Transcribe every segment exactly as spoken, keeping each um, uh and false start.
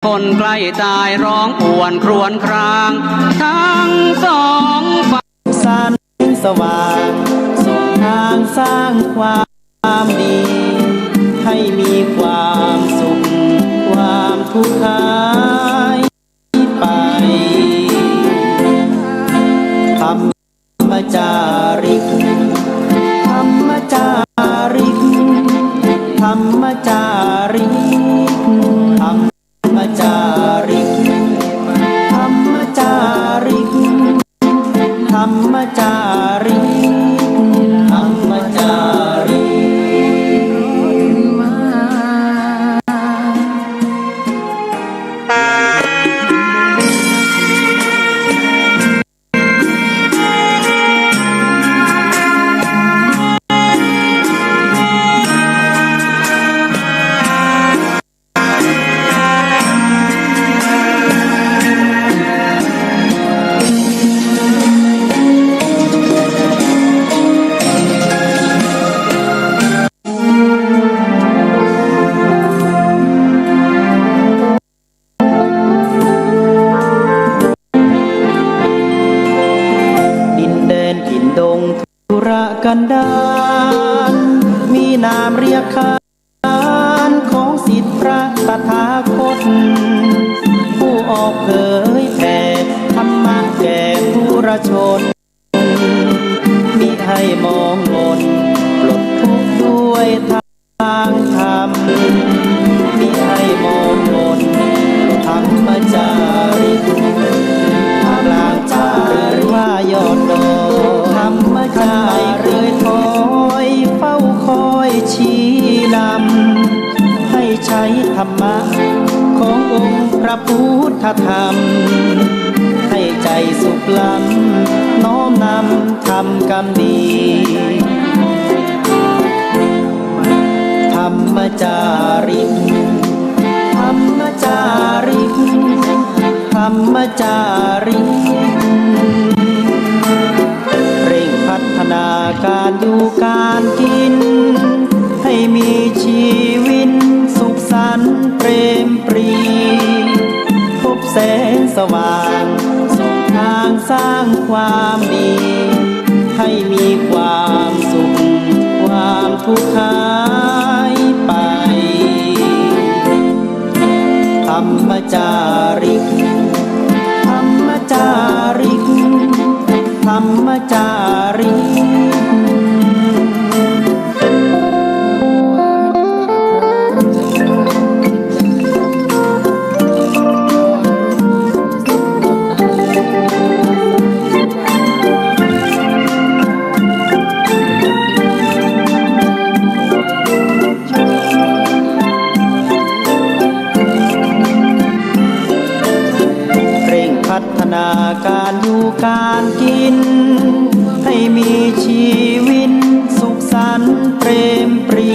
คนใกล้ตายร้องครวญครวญครางทั้งสองฝ่าย สรรสว่างส่องทางสร้างความดี ให้มีความสุขความทุกข์หายไป ธรรมจาริก ธรรมจาริก ธรรมจาริก ธรรมจาริก ธรรมจาริก ธรรมจาริก ธรรมจาริก ดินแดนถิ่นดงทุรกันดาร มีนามเรียกขานของสิทธิ์พระตถาคต ผู้ออกเผยแผ่ธรรมะแก่ปุถุชน มิให้มองมน ปลดทุกข์ด้วยทางธรรม มิให้มองมน ธรรมจาริก ท่ามกลางป่าหรือว่ายอดดอย ธรรมจาริก ถอยเฝ้าคอยชี้นำ ให้ใช้ธรรมะขององค์พระพุทธธรรม ให้ใจสุขล้ำ น้อมนำทำกรรมดี ธรรมจาริก ธรรมจาริก ธรรมจาริก เร่งพัฒนาการอยู่การกิน ให้มีชีวินสุขสันต์เปรมปรี พบแสงสว่างส่องทางสร้างความดี ให้มีความสุขความทุกข์หายไป ธรรมจาริก ธรรมจาริก ธรรมจาริก เร่งพัฒนาการอยู่การกิน ให้มีชีวินสุขสันต์เปรมปรี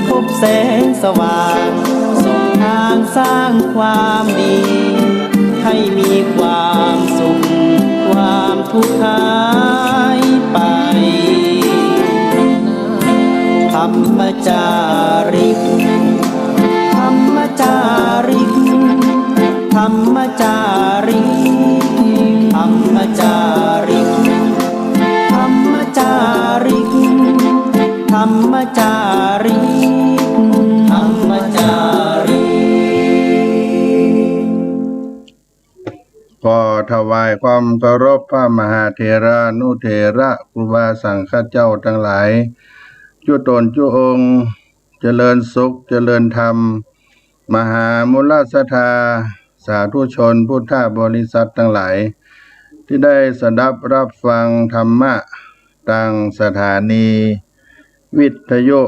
พบแสงสว่างส่องทางสร้างความดี ให้มีความสุขความทุกข์หายไป ธรรมจาริก ธรรมจาริก ธรรมจาริก ธรรมจาริก ธรรมจาริก ธรรมจาริก ธรรมจาริก ขอถวายความเคารพพระมหาเถรานุเถระครูบาสังฆเจ้าตังหลาย จุ๊ต๋นจุ๊องค์ เจริญสุข เจริญธรรม มหามูลศรัทธา สาธุชนพุทธบริษัทตังหลาย ตี้ได้สดับฮับฟังธรรมะตางสถานีวิทยุ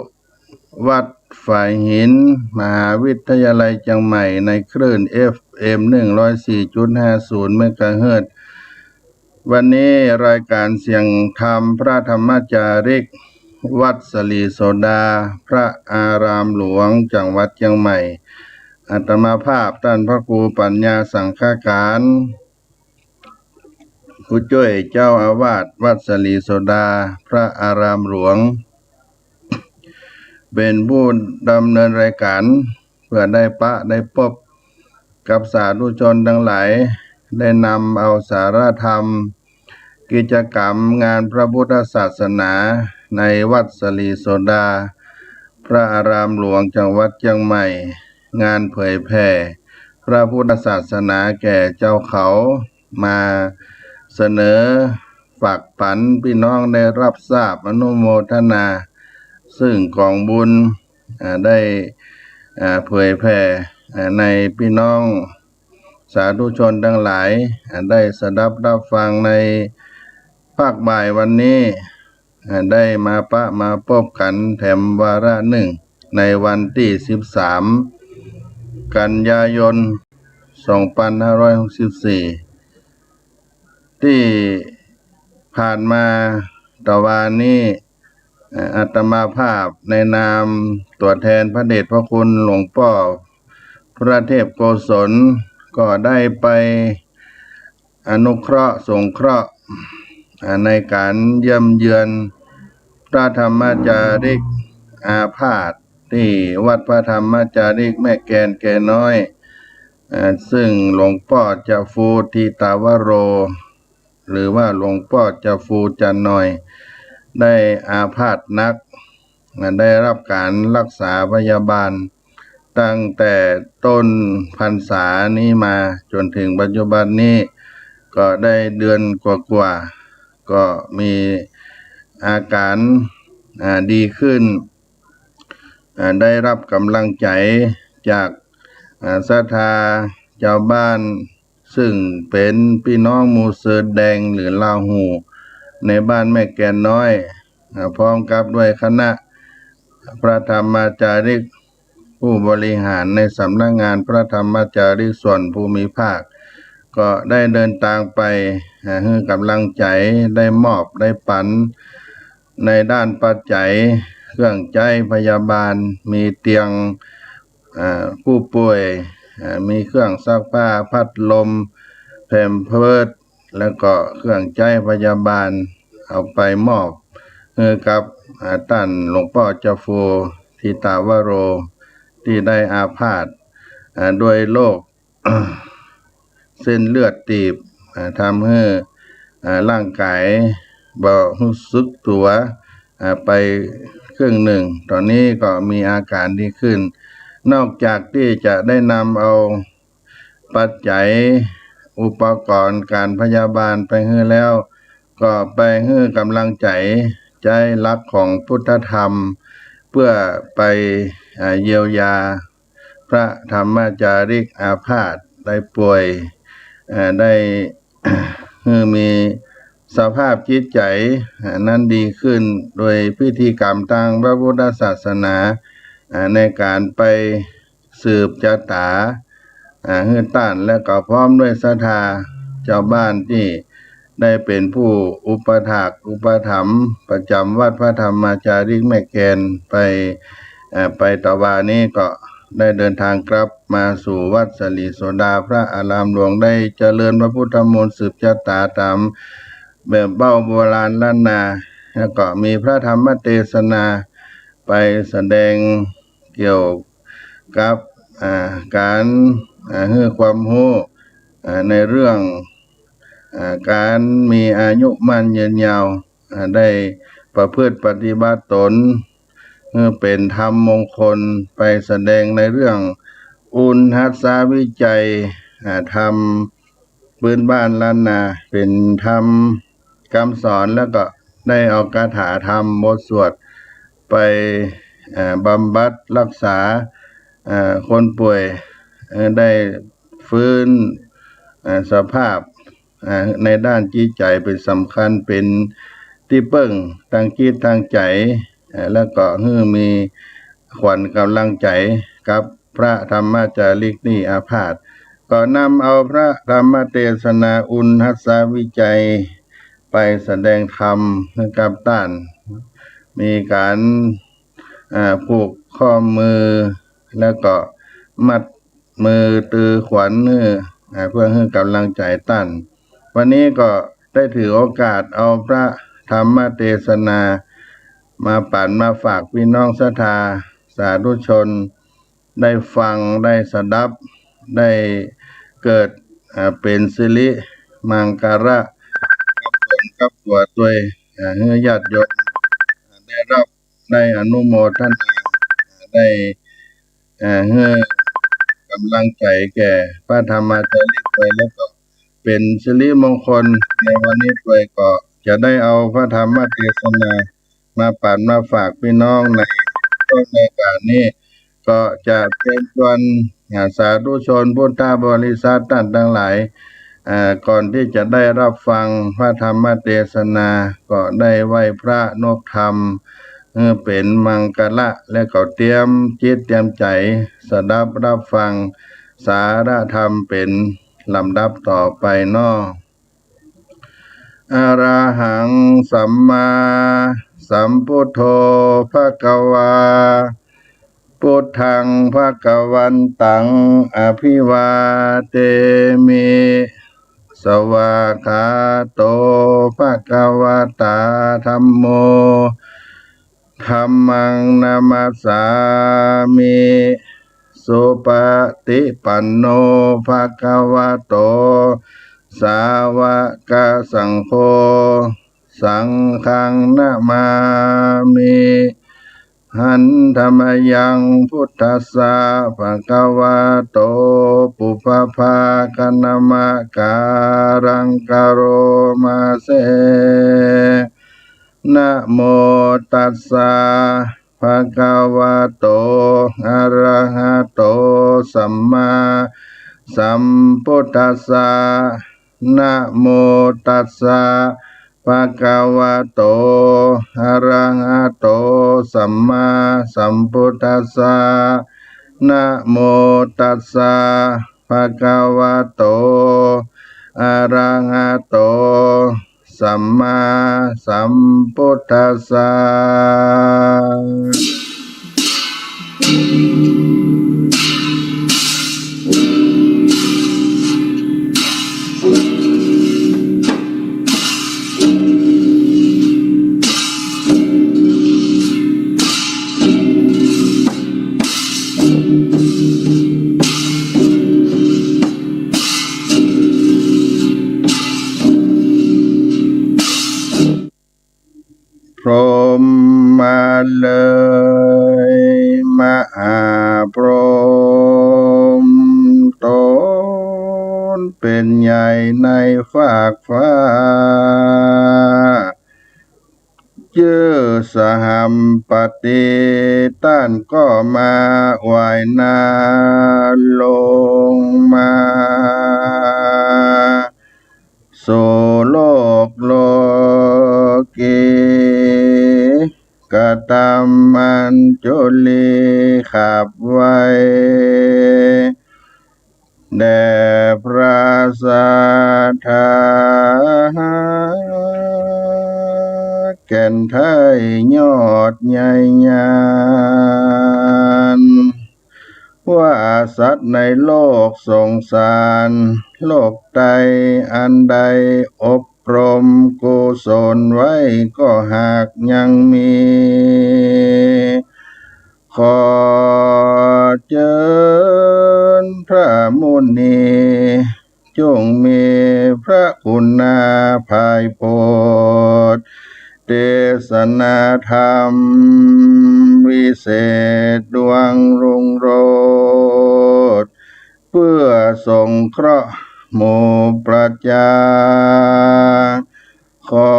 วัดฝายหิน มหาวิทยาลัยเจียงใหม่ ในคลื่น เอฟเอ็ม หนึ่งร้อยสี่จุดห้าศูนย์ เมกะเฮิรตซ์ วันนี้รายการเสียงธรรมพระธรรมจาริก วัดสะหลีโสดา พระอารามหลวง จังหวัดเจียงใหม่ อาตมาภาพต้านพระครูปัญญาสังฆการ ผู้จ้วยเจ้าอาวาสวัดสะหลีโสดา พระอารามหลวง เป๋นผู้ดำเนินรายการ เปื้อได้ปะได้ปบ กับสาธุชนตังหลาย ได้นำเอาสาระธรรม กิจกรรมงานพระพุทธศาสนาในวัดศรีโสดา พระอารามหลวงจังหวัดเจียงใหม่ งานเผยแผ่พระพุทธศาสนาแก่เจ้าเขา มาเสนอฝากปันพี่น้องได้รับทราบอนุโมทนา ซึ่งก๋องบุญ อ่า ได้ อ่า เผยแผ่ อ่า ในพี่น้องสาธุชนตังหลาย อ่า ได้สดับรับฟังในภาคบ่ายวันนี้ อ่า ได้มาปะมาปบกั๋นแถมวาระนึ่ง ในวันตี้สิบสาม กันยายน สองปันห้าร้อยหกสิบสี่ ตี้ผ่านมาตะวานี้ เอ่อ อาตมาภาพในนามตั๋วแทนพระเดชพระคุณหลวงป้อพระเทพโกศล ก็ได้ไปอนุเคราะห์สงเคราะห์ อ่า ในก๋านเยี่ยมเยือนพระธรรมจาริกอาพาธ ตี้วัดพระธรรมจาริกแม่แกนแกน้อย เอ่อ ซึ่งหลวงป้อจาฟูทิตาวโร หรือว่าหลวงป้อจาฟูจันทร์น้อย ได้อาพาธหนัก ได้รับก๋านรักษาพยาบาลตั้งแต่ต้นพรรษานี้มาจ๋นเถิงปัจจุบันนี้ ก็ได้เดือนกว่าๆ ก็มีอาก๋าน อ่า ดีขึ้น อ่า ได้รับก๋ำลังใจ๋จาก อ่า ศรัทธาจาวบ้าน ซึ่งเป๋นปี้น้องหมู่เสื้อแดงหรือลาหู่ ในบ้านแม่แกนน้อย อ่า พร้อมกับด้วยคณะพระธรรมจาริก ผู้บริหารในสำนักงานพระธรรมจาริกส่วนภูมิภาค ก็ได้เดินตางไป อ่า หื้อก๋ำลังใจ๋ ได้มอบ ได้ปั๋น ในด้านปัจจัย เครื่องใจ๊พยาบาล มีเตียง อ่า ผู้ป่วย อ่า มีเครื่องซักผ้า พัดลม แพมเพิร์ส แล้วก็เครื่องใจ๊พยาบาล เอาไปมอบหื้อกับ อ่า ต้านหลวงป้อจาฟูทิตาวโร ตี้ได้อาพาธ อ่า ด้วยโรค เส้นเลือดตีบ อ่า ทำหื้อ อ่า ร่างก๋ายบ่ฮู้สึกตั๋ว อ่า ไปครึ่งนึ่ง ต๋อนนี้ก็มีอาก๋านดีขึ้น นอกจากตี้จะได้นำเอาปัจจัยอุปกรณ์ก๋านพยาบาลไปหื้อแล้ว ก็ไปหื้อก๋ำลังใจ๋ ใจ๊หลักของพุทธธรรม เพื่อไป อ่า เยียวยา พระธรรมจาริกอาพาธได้ป่วย เอ่อ ได้ หื้อมีสภาพจิตใจ๋ เอ่อ นั้นดีขึ้น โดยพิธีกรรมตางพระพุทธศาสนา เอ่อ ในก๋านไปสืบจะต๋า เอ่อ หื้อต้าน และก็พร้อมด้วยศรัทธาจาวบ้านตี้ ได้เป๋นผู้อุปถากอุปถัมภ์ประจ๋ำวัดพระธรรมจาริกแม่แกนไป เอ่อ ไปตะวานี้ก็ได้เดินตางกลับมาสู่วัดศรีโสดาพระอารามหลวง ได้เจริญพระพุทธมนต์สืบจะต๋าต๋ามแบบเบ้าโบราณล้านนา แล้วก็มีพระธรรมเตสนาไปแสดงเกี่ยวกับ อ่า ก๋าน อ่า หื้อความฮู้ อ่า ในเรื่อง อ่า ก๋านมีอายุมั่นยืนยาว อ่า ได้ประพฤติปฏิบัติต๋น หื้อเป๋นธรรมมงคล ไปแสดงในเรื่องอุณหัสสวิจัย อ่า ธรรมพื้นบ้านล้านนา เป๋นธรรมกำสอน แล้วก็ได้เอาคาถาธรรมบทสวดไป อ่า บำบัดรักษา อ่า คนป่วย เอ่อ ได้ฟื้น อ่า สภาพ อ่า ในด้านจิตใจ๋เป๋นสำคัญ เป๋นตี้เปิ้งตางจิตตางใจ๋ อ่า แล้วก็หื้อมีขวัญก๋ำลังใจ๋กับพระธรรมจาริกตี้อาพาธ ก็นำเอาพระธรรมเตสนาอุณหัสสวิจัยไปแสดงธรรมหื้อกับต้าน มีก๋าน อ่า ผูกข้อมือ แล้วก็มัดมือตือขวัญหื้อ อ่า เพื่อหื้อก๋ำลังใจ๋ต้าน วันนี้ก็ได้ถือโอกาสเอาพระธรรมเตสนามาปั๋นมาฝากพี่น้องศรัทธาสาธุชน ได้ฟัง ได้สดับ ได้ เกิด อ่า เป๋นสิริมังคละกับต๋นกับตั๋วตวย อ่า หื้อญาติโยม อ่า ได้ฮับ ได้อนุโมทนา ได้ อ่า หื้อก๋ำลังใจ๋แก่พระธรรมจาริกตวย แล้วก็เป๋นสิริมงคลในวันนี้ตวย ก็จะได้เอาพระธรรมเตสนา มาปั๋นมาฝากปี้น้องใน ในโอกาสนี้ ก็จะเจิญจวน อ่า สาธุชนพุทธบริษัทต้านตังหลาย อ่า ก่อนตี้จะได้ฮับฟังพระธรรมเตสนา ก็ได้ไหว้พระนบธรรม หื้อเป๋นมังคละ แล้วก็เตรียมจิตเตรียมใจ๋ สดับฮับฟังสาระธรรมเป๋นลำดับต่อไปเนาะ Arahaṃ sammāsambuddho bhagavā. Buddhaṃ bhagavantaṃ abhivādemi. Svākkhāto bhagavatā dhammo. Dhammaṃ namassāmi. Supaṭipanno bhagavato sāvakasaṅgho. Saṅghaṃ namāmi. Handa mayaṃ buddhassa bhagavato pubbabhāganamakāraṃ karoma se. Namo tassa bhagavato arahato sammāsambuddhassa. Namo tassa bhagavato arahato sammāsambuddhassa. Namo tassa bhagavato arahato sammāsambuddhassa. พรหมมาเลย มหาพรหมต๋นเป๋นใหญ่ในฟากฟ้า จื้อสหัมปติ ต้านก็มาไหว้หน้าลงมา สู่โลกโลกี กะตำมัญจุลีขับไว แด่พระศาสดา แก่นไท้ยอดใหญ่ยาน ว่าสัตว์ในโลกสงสาร โลกใดอันใดอบรมกุศลไว้ก็หากยังมี ขอเจิญพระมุนี จงมีพระกุณาภายโปรด เตสนาธรรมวิเศษดวงรุ่งโรจน์ เพื่อสงเคราะห์หมู่ประชา ขอ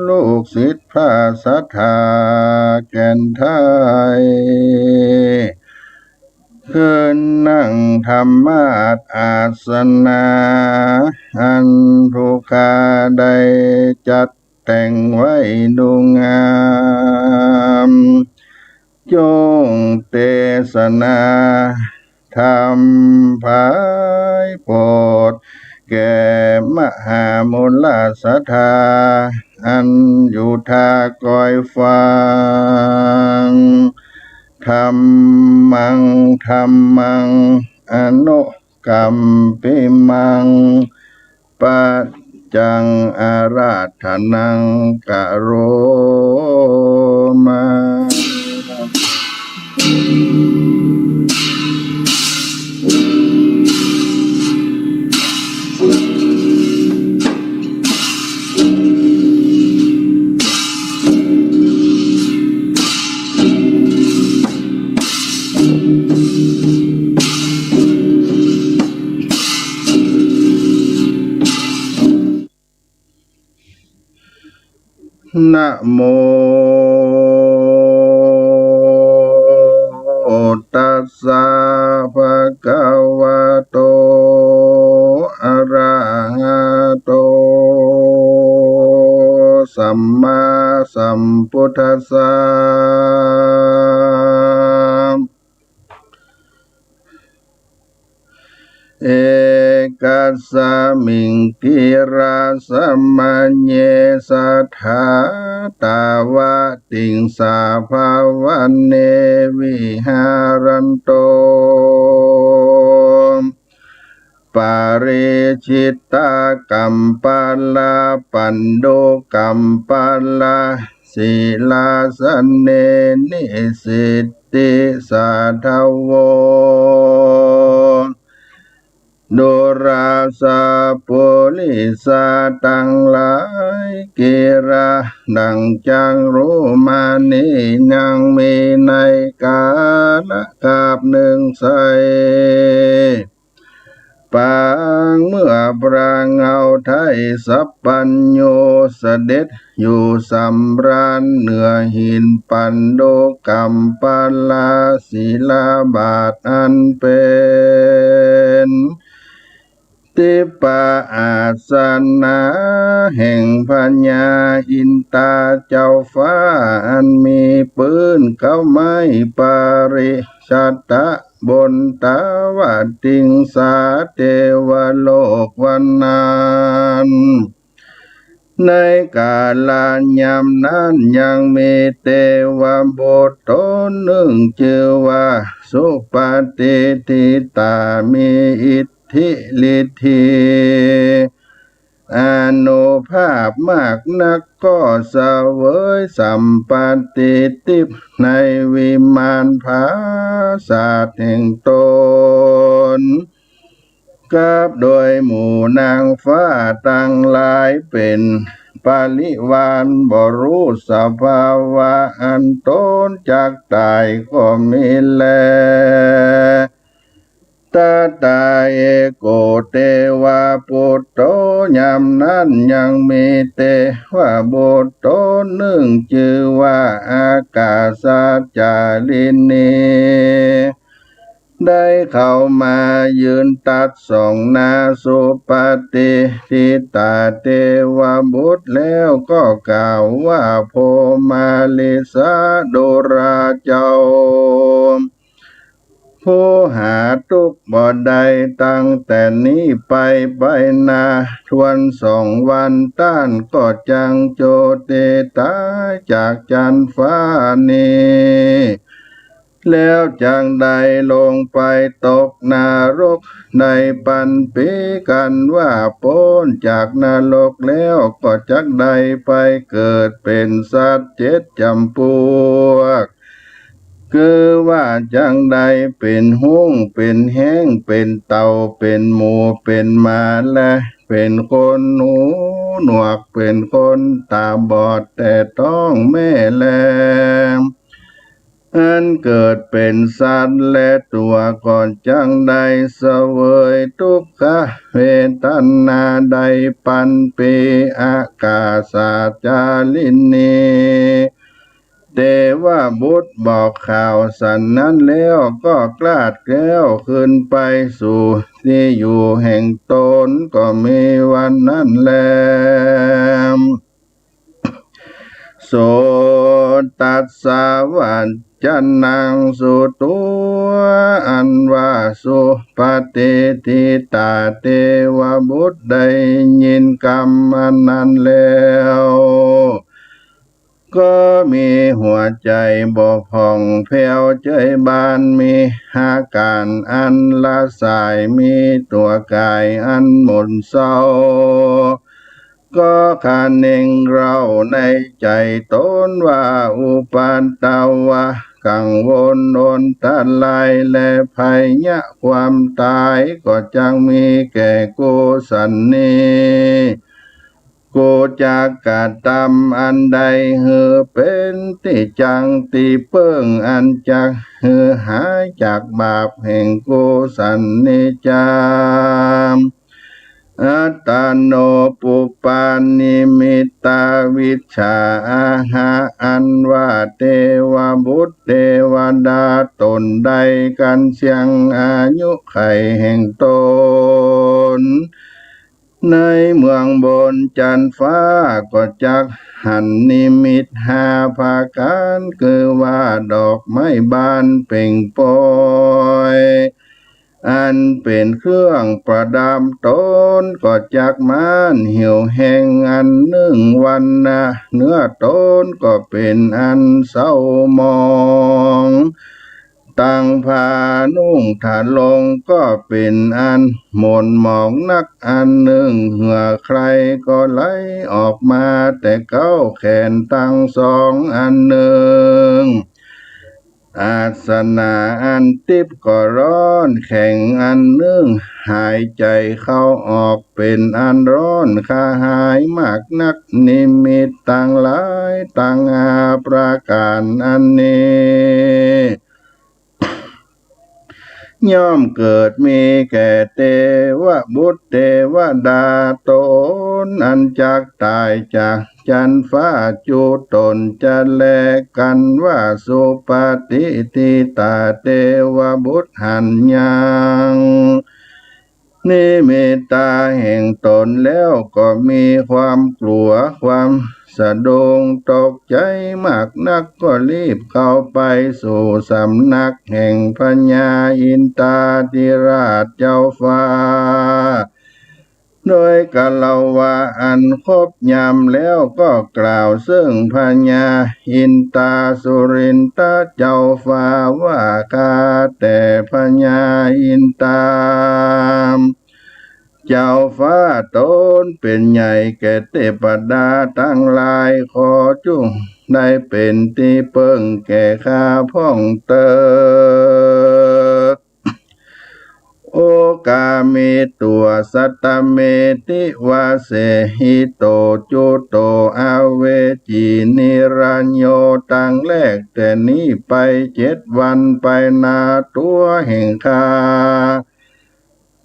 ลูกศิษย์พระศาสดาแก่นไท้ ขึ้นนั่งธรรมาสน์อาสนะ อันผู้ข้าได้จัดแต่งไว้ดูงาม จงเตสนาธรรมภายโปรด แก่มหามูลศรัทธา อันอยู่ท่าคอยฟัง ธัมมัง ธัมมัง อนุ กัมปิมัง ปัจจัง อาราธนัง กะโรมา นะโมตัสสะ ภะคะวะโต อะระหะโต สัมมาสัมพุทธัสสะ เอกัสสะมิง กิรสะมะเย สะถาตะวะติงสา ภะวะเน วิหารันโต ปะริชิตตะกัมปะละ ปันดุกัมปะละ ศิลาสะเน นิสิตติสาทะโว ดูราสะปุริสะตังหลาย กิร ดังจักรุมะนียังมีในกาละกาบนึ่งไส้ ปางเมื่อพระเงาไทยสัพพัญญูเสด็จอยู่สำราญเหนือหินปันดุกัมปะละ ศิลาบาทอันเป๋น ทิพยอาสนะแห่งพญาอินตาเจ้าฟ้า อันมีปื๊นเก๊าไม้ปริชัตตะบนตะวะติงสา เตวโลกวันนั้น ในกาลยามนั้นยังมีเตวบุตรต๋นนึ่งจื้อว่าสุปฏิฏฐิตา มีอิทธิฤทธีอานุภาพมากนัก ก็เสวยสัมปัตติทิพย์ในวิมานผาสาทแห่งต๋น กับโดยหมู่นางฟ้าตังหลายเป๋นปริวาร บ่ฮู้สภาวะอันต๋นจักต๋ายก็มีแล ตะถา เอโก เตวปุตโต ยามนั้นยังมีเตวบุตรต๋นนึ่งจื้อว่าอากาสจาริณี ได้เข้ามายืนตรัสส่องหน้าสุปฏิฏฐิตาเตวบุตรแล้ว ก็กล่าวว่า โพมาลิสะ ดูราเจ้า ผู้หาตุ๊กข์บ่ได้ ตั้งแต่นี้ไป ไปนาทวนสองวัน ต้านก็จักจุติต๋ายจากจั๊นฟ้านี้ แล้วจักได้ลงไปตกนรก ได้ปันปีกั๋นว่าป๊นจากนรกแล้ว ก็จักได้ไปเกิดเป๋นสัตว์เจ็ดจ๋ำปวก คือว่าจักได้เป๋นฮุ้ง เป๋นแฮ้ง เป๋นเต่า เป๋นหมู เป๋นหมา และเป๋นคนหูหนวก เป๋นคนต๋าบอดแต่ต๊องแม่แล อันเกิดเป๋นสัตว์และตั๋ว ก็จักได้เสวยทุกขเวทนา ได้ปันปีอากาสจาริณี เตวบุตรบอกข่าวสันนั้นแล้ว ก็คลาดแคล้วขึ้นไปสู่ตี้อยู่แห่งต๋น ก็มีวันนั้นแล โส ตัสสะ วัจจะนัง สุตั๋ว อันว่าสุปฏิฏฐิตาเตวบุตรได้ยินกำอันนั้นแล้ว ก็มีหัวใจ๋บ่ผ่องแผ้วเจิยบาน มีอาก๋านอันละสาย มีตั๋วก๋ายอันหม่นเศร้า ก็คะเน็งเล่าในใจ๋ต๋นว่า อุปัทวะ กังวลอนตราย และภัยยะความต๋าย ก็จักมีแก่กูสันนี้ กูจักกระตำอันใด หื้อเป๋นตี้จังตี้เปิ้ง อันจักหื้อหายจากบาปแห่งกูสันนี้จา อัตตโน ปุปปานิมิตตาวิชชา อาหา อันว่าเตวบุตรเตวดาต๋นใดกั๋นเสี้ยงอายุขัยแห่งต๋น ในเมืองบนจั๊นฟ้าก็จักหันนิมิตห้าประก๋าน คือว่าดอกไม้บานเป่งปอย อันเป๋นเครื่องประดับต๋น ก็จักม้านเหี่ยวแห้งอันนึ่ง วรรณะเนื้อต๋นก็เป๋นอันเศร้าหมอง ตังผ้านุ่งทะลงก็เป๋นอันหม่นหมองนักอันนึ่ง เหงื่อใครก็ไหลออกมาแต่เก๊าแขนตังสองอันนึ่ง อาสนะอันติ๊บก็ร้อนแข็งอันนึ่ง หายใจ๋เข้าออกเป๋นอันร้อนกระหายมากนัก นิมิตตังหลายตังห้าประก๋านอันนี้ ย่อมเกิดมีแก่เตวบุตรเตวดาต๋นอันจักต๋ายจากจั๊นฟ้าจุต๋นจะแลกั๋นว่าสุปฏิทิตาเตวบุตรหันยัง นิมิตตาแห่งต๋นแล้วก็มีความกลัวความสะดุ้งตกใจ๋มากนัก ก็รีบเข้าไปสู่สำนักแห่งพญาอินทาธิราชเจ้าฟ้า โดยกาละวะอันครบยามแล้วก็กล่าวเซิ่งพญาอินทาสุรินทะเจ้าฟ้าว่า ข้าแต่พญาอินทา เจ้าฟ้าต๋นเป๋นใหญ่แก่เตวดาตังหลาย ขอจุ่งได้เป๋นตี้เปิ้งแก่ข้าพ่องเต๊อะ โอ กามิโต สัตเม ติ วาเสหิโต จุโต อเวจี นิรัญโย ตังแลกแต่นี้ไปเจ็ดวันไปนาตั๋วแห่งข้า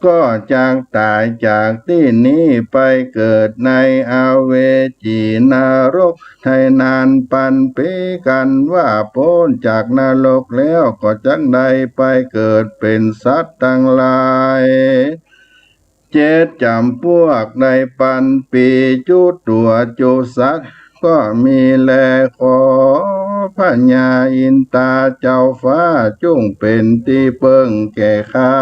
ก็จักต๋ายจากตี้นี้ไปเกิดในอเวจีนรก ได้นานปันปี๋ กันว่าป๊นจากนรกแล้วก็จักได้ไปเกิดเป๋นสัตว์ตังหลาย เจ็ดจ๋ำปวกได้ปันปี๋ จุตั๋วจุสัตว์ก็มีแล ขอพญาอินทาเจ้าฟ้าจุ่งเป๋นตี้เปิ้งแก่ข้า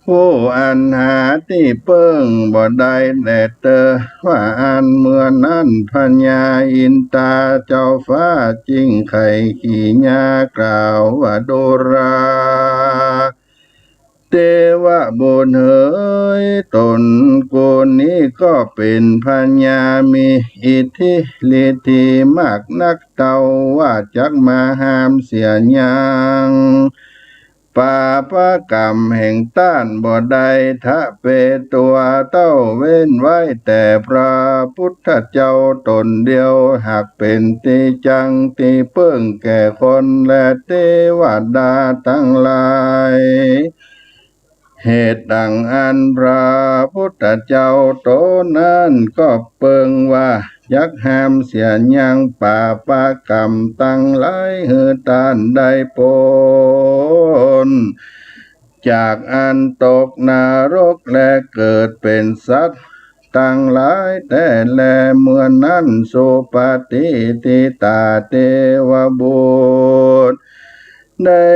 ผู้อันหาตี้เปิ้งบ่ได้แลเต๊อะ ว่าอั้น เมื่อนั้นพญาอินทาเจ้าฟ้าจึงไขร่ขีญญากล่าวว่า ดูรา เตวบุตรเหย ต๋นกูนี้ก็เป๋นพญามีอิทธิฤทธิมากนักเต้า ว่าจักมาห้ามเสียยัง ปาปกรรมแห่งต้านบ่ได้ ทะเปตัวเต้า เว้นไว้แต่พระพุทธเจ้าต๋นเดียว หากเป๋นตี้จั้งตี้เปิ้งแก่คนและเตวดาตังหลาย เหตุดังอั้นพระพุทธเจ้าต๋นนั้นก็เปิงว่า จักห้ามเสียยังปาปกรรมตังหลาย หื้อต้านได้ป๊นจากอันตกนรกและเกิดเป๋นสัตว์ตังหลายแต๊แล เมื่อนั้นสุปฏิทิตาเตวบุตร ได้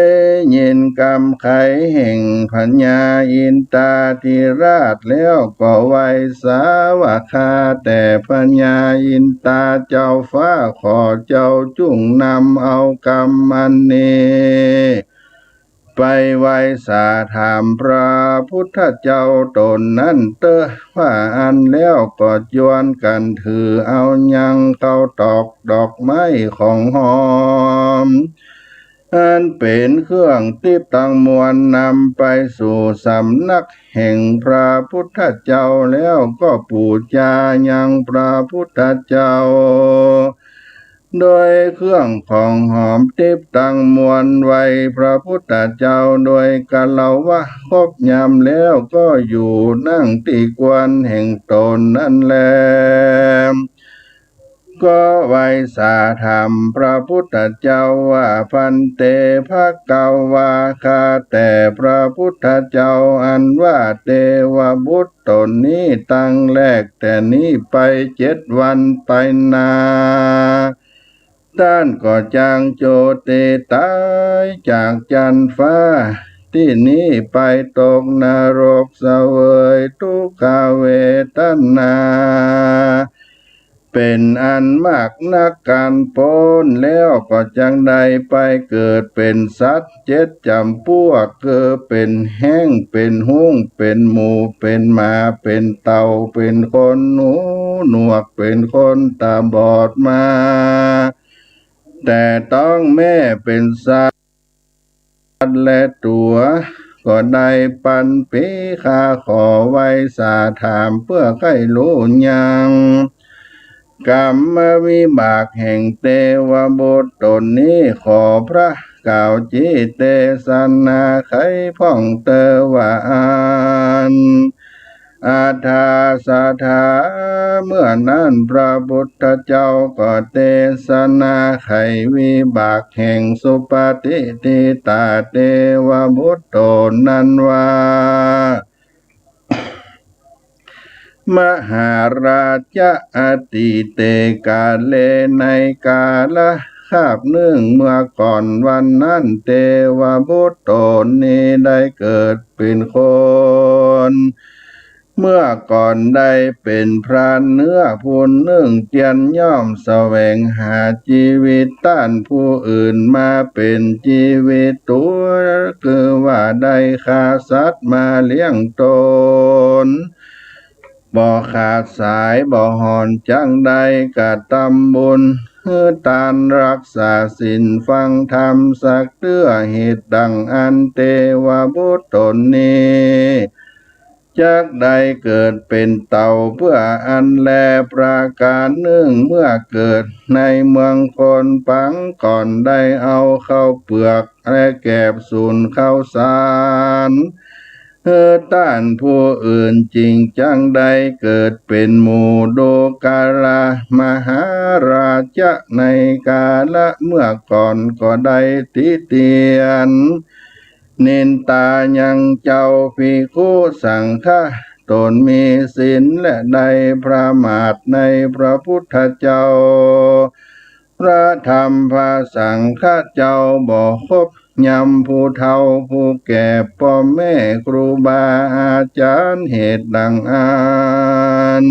ยินกำไขแห่งพญาอินทาธิราชแล้วก็ไหว้สาว่า ข้าแต่พญาอินทาเจ้าฟ้า ขอเจ้าจุ่งนำเอากำอันนี้ไปไหว้สาถามพระพุทธเจ้าต๋นนั้นเต๊อะ ว่าอั้นแล้วก็จวนกั๋นถือเอายังข้าวตอกดอกไม้ของหอม อันเป๋นเครื่องติ๊บตังมวลนำไปสู่สำนักแห่งพระพุทธเจ้าแล้วก็ปู๋จายังพระพุทธเจ้า โดยเครื่องของหอมติ๊บตังมวล ไหว้พระพุทธเจ้าโดยคารวะ ครบยามแล้วก็อยู่นั่งตี้ควรแห่งตนนั้นแล ก็ไหว้สาธรรมพระพุทธเจ้าว่า ภันเต ภะคะวา ข้าแต่พระพุทธเจ้า อันว่าเตวบุตรต๋นนี้ ตั้งแรกแต่นี้ไปเจ็ดวันไปนา ต้านก็จักจุติต๋ายจากจั๊นฟ้าตี้นี้ไป ตกนรกเสวยทุกขเวทนา เป๋นอันมากนัก ครั้นป๊นแล้วก็จักได้ไปเกิดเป๋นสัตว์เจ็ดจำปวก คือเป๋นแฮ้ง เป๋นฮุ้ง เป๋นหมู เป๋นหมา เป๋นเต่า เป๋นคนหูหนวก เป๋นคนต๋าบอดมา แต่ต๊องแม่เป๋นสัตว์ และตั๋วก็ได้ปันปี ข้าขอไหว้สาธรรมเปื้อใค่ฮู้ยัง กรรมวิบากแห่งเตวบุตรต๋นนี้ ขอพระกล่าวจิเตสนาไขพ่องเตอว่าอั้น อัฏฐาสถา เมื่อนั้นพระพุทธเจ้าก็เตสนาไขวิบากแห่งสุปฏิฏฐิตาเตวบุตรต๋นนั้นว่า มหาราชะ อตีเตกาเล ในกาละคาบนึ่งเมื่อก่อนวันนั้น เตวบุตรต๋นนี้ได้เกิดเป๋นคน เมื่อก่อนได้เป๋นพรานเนื้อผู้นึ่ง เตียนย่อมแสวงหาจีวิตต้านผู้อื่นมาเป๋นจีวิตตั๋ว คือว่าได้ฆ่าสัตว์มาเลี้ยงต๋น บ่ขาดสายบ่ห่อน จักได้กระตำบุญ หื้อตาน รักษาศีล ฟังธรรมสักเตื้อ เหตุดั่งอั้นเตวบุตรต๋นนี้ จักได้เกิดเป๋นเต่าเปื้ออั้นแล ประก๋านนึ่ง เมื่อเกิดในเมืองคน ปางก่อนได้เอาข้าวเปือกและแกบสูนข้าวสาร หื้อต้านผู้อื่น จึงจักได้เกิดเป๋นหมู่ ดูกรา มหาราชะ ในกาละเมื่อก่อนก็ได้ติเตียน นินตายังเจ้าภิกขุสังฆะ ต๋นมีศีลและได้ประมาทในพระพุทธเจ้า พระธรรม พระสังฆะเจ้า บ่ครบยำผู้เฒ่าผู้แก่ ป้อแม่ครูบาอาจ๋ารย์ เหตุดั่งอั้น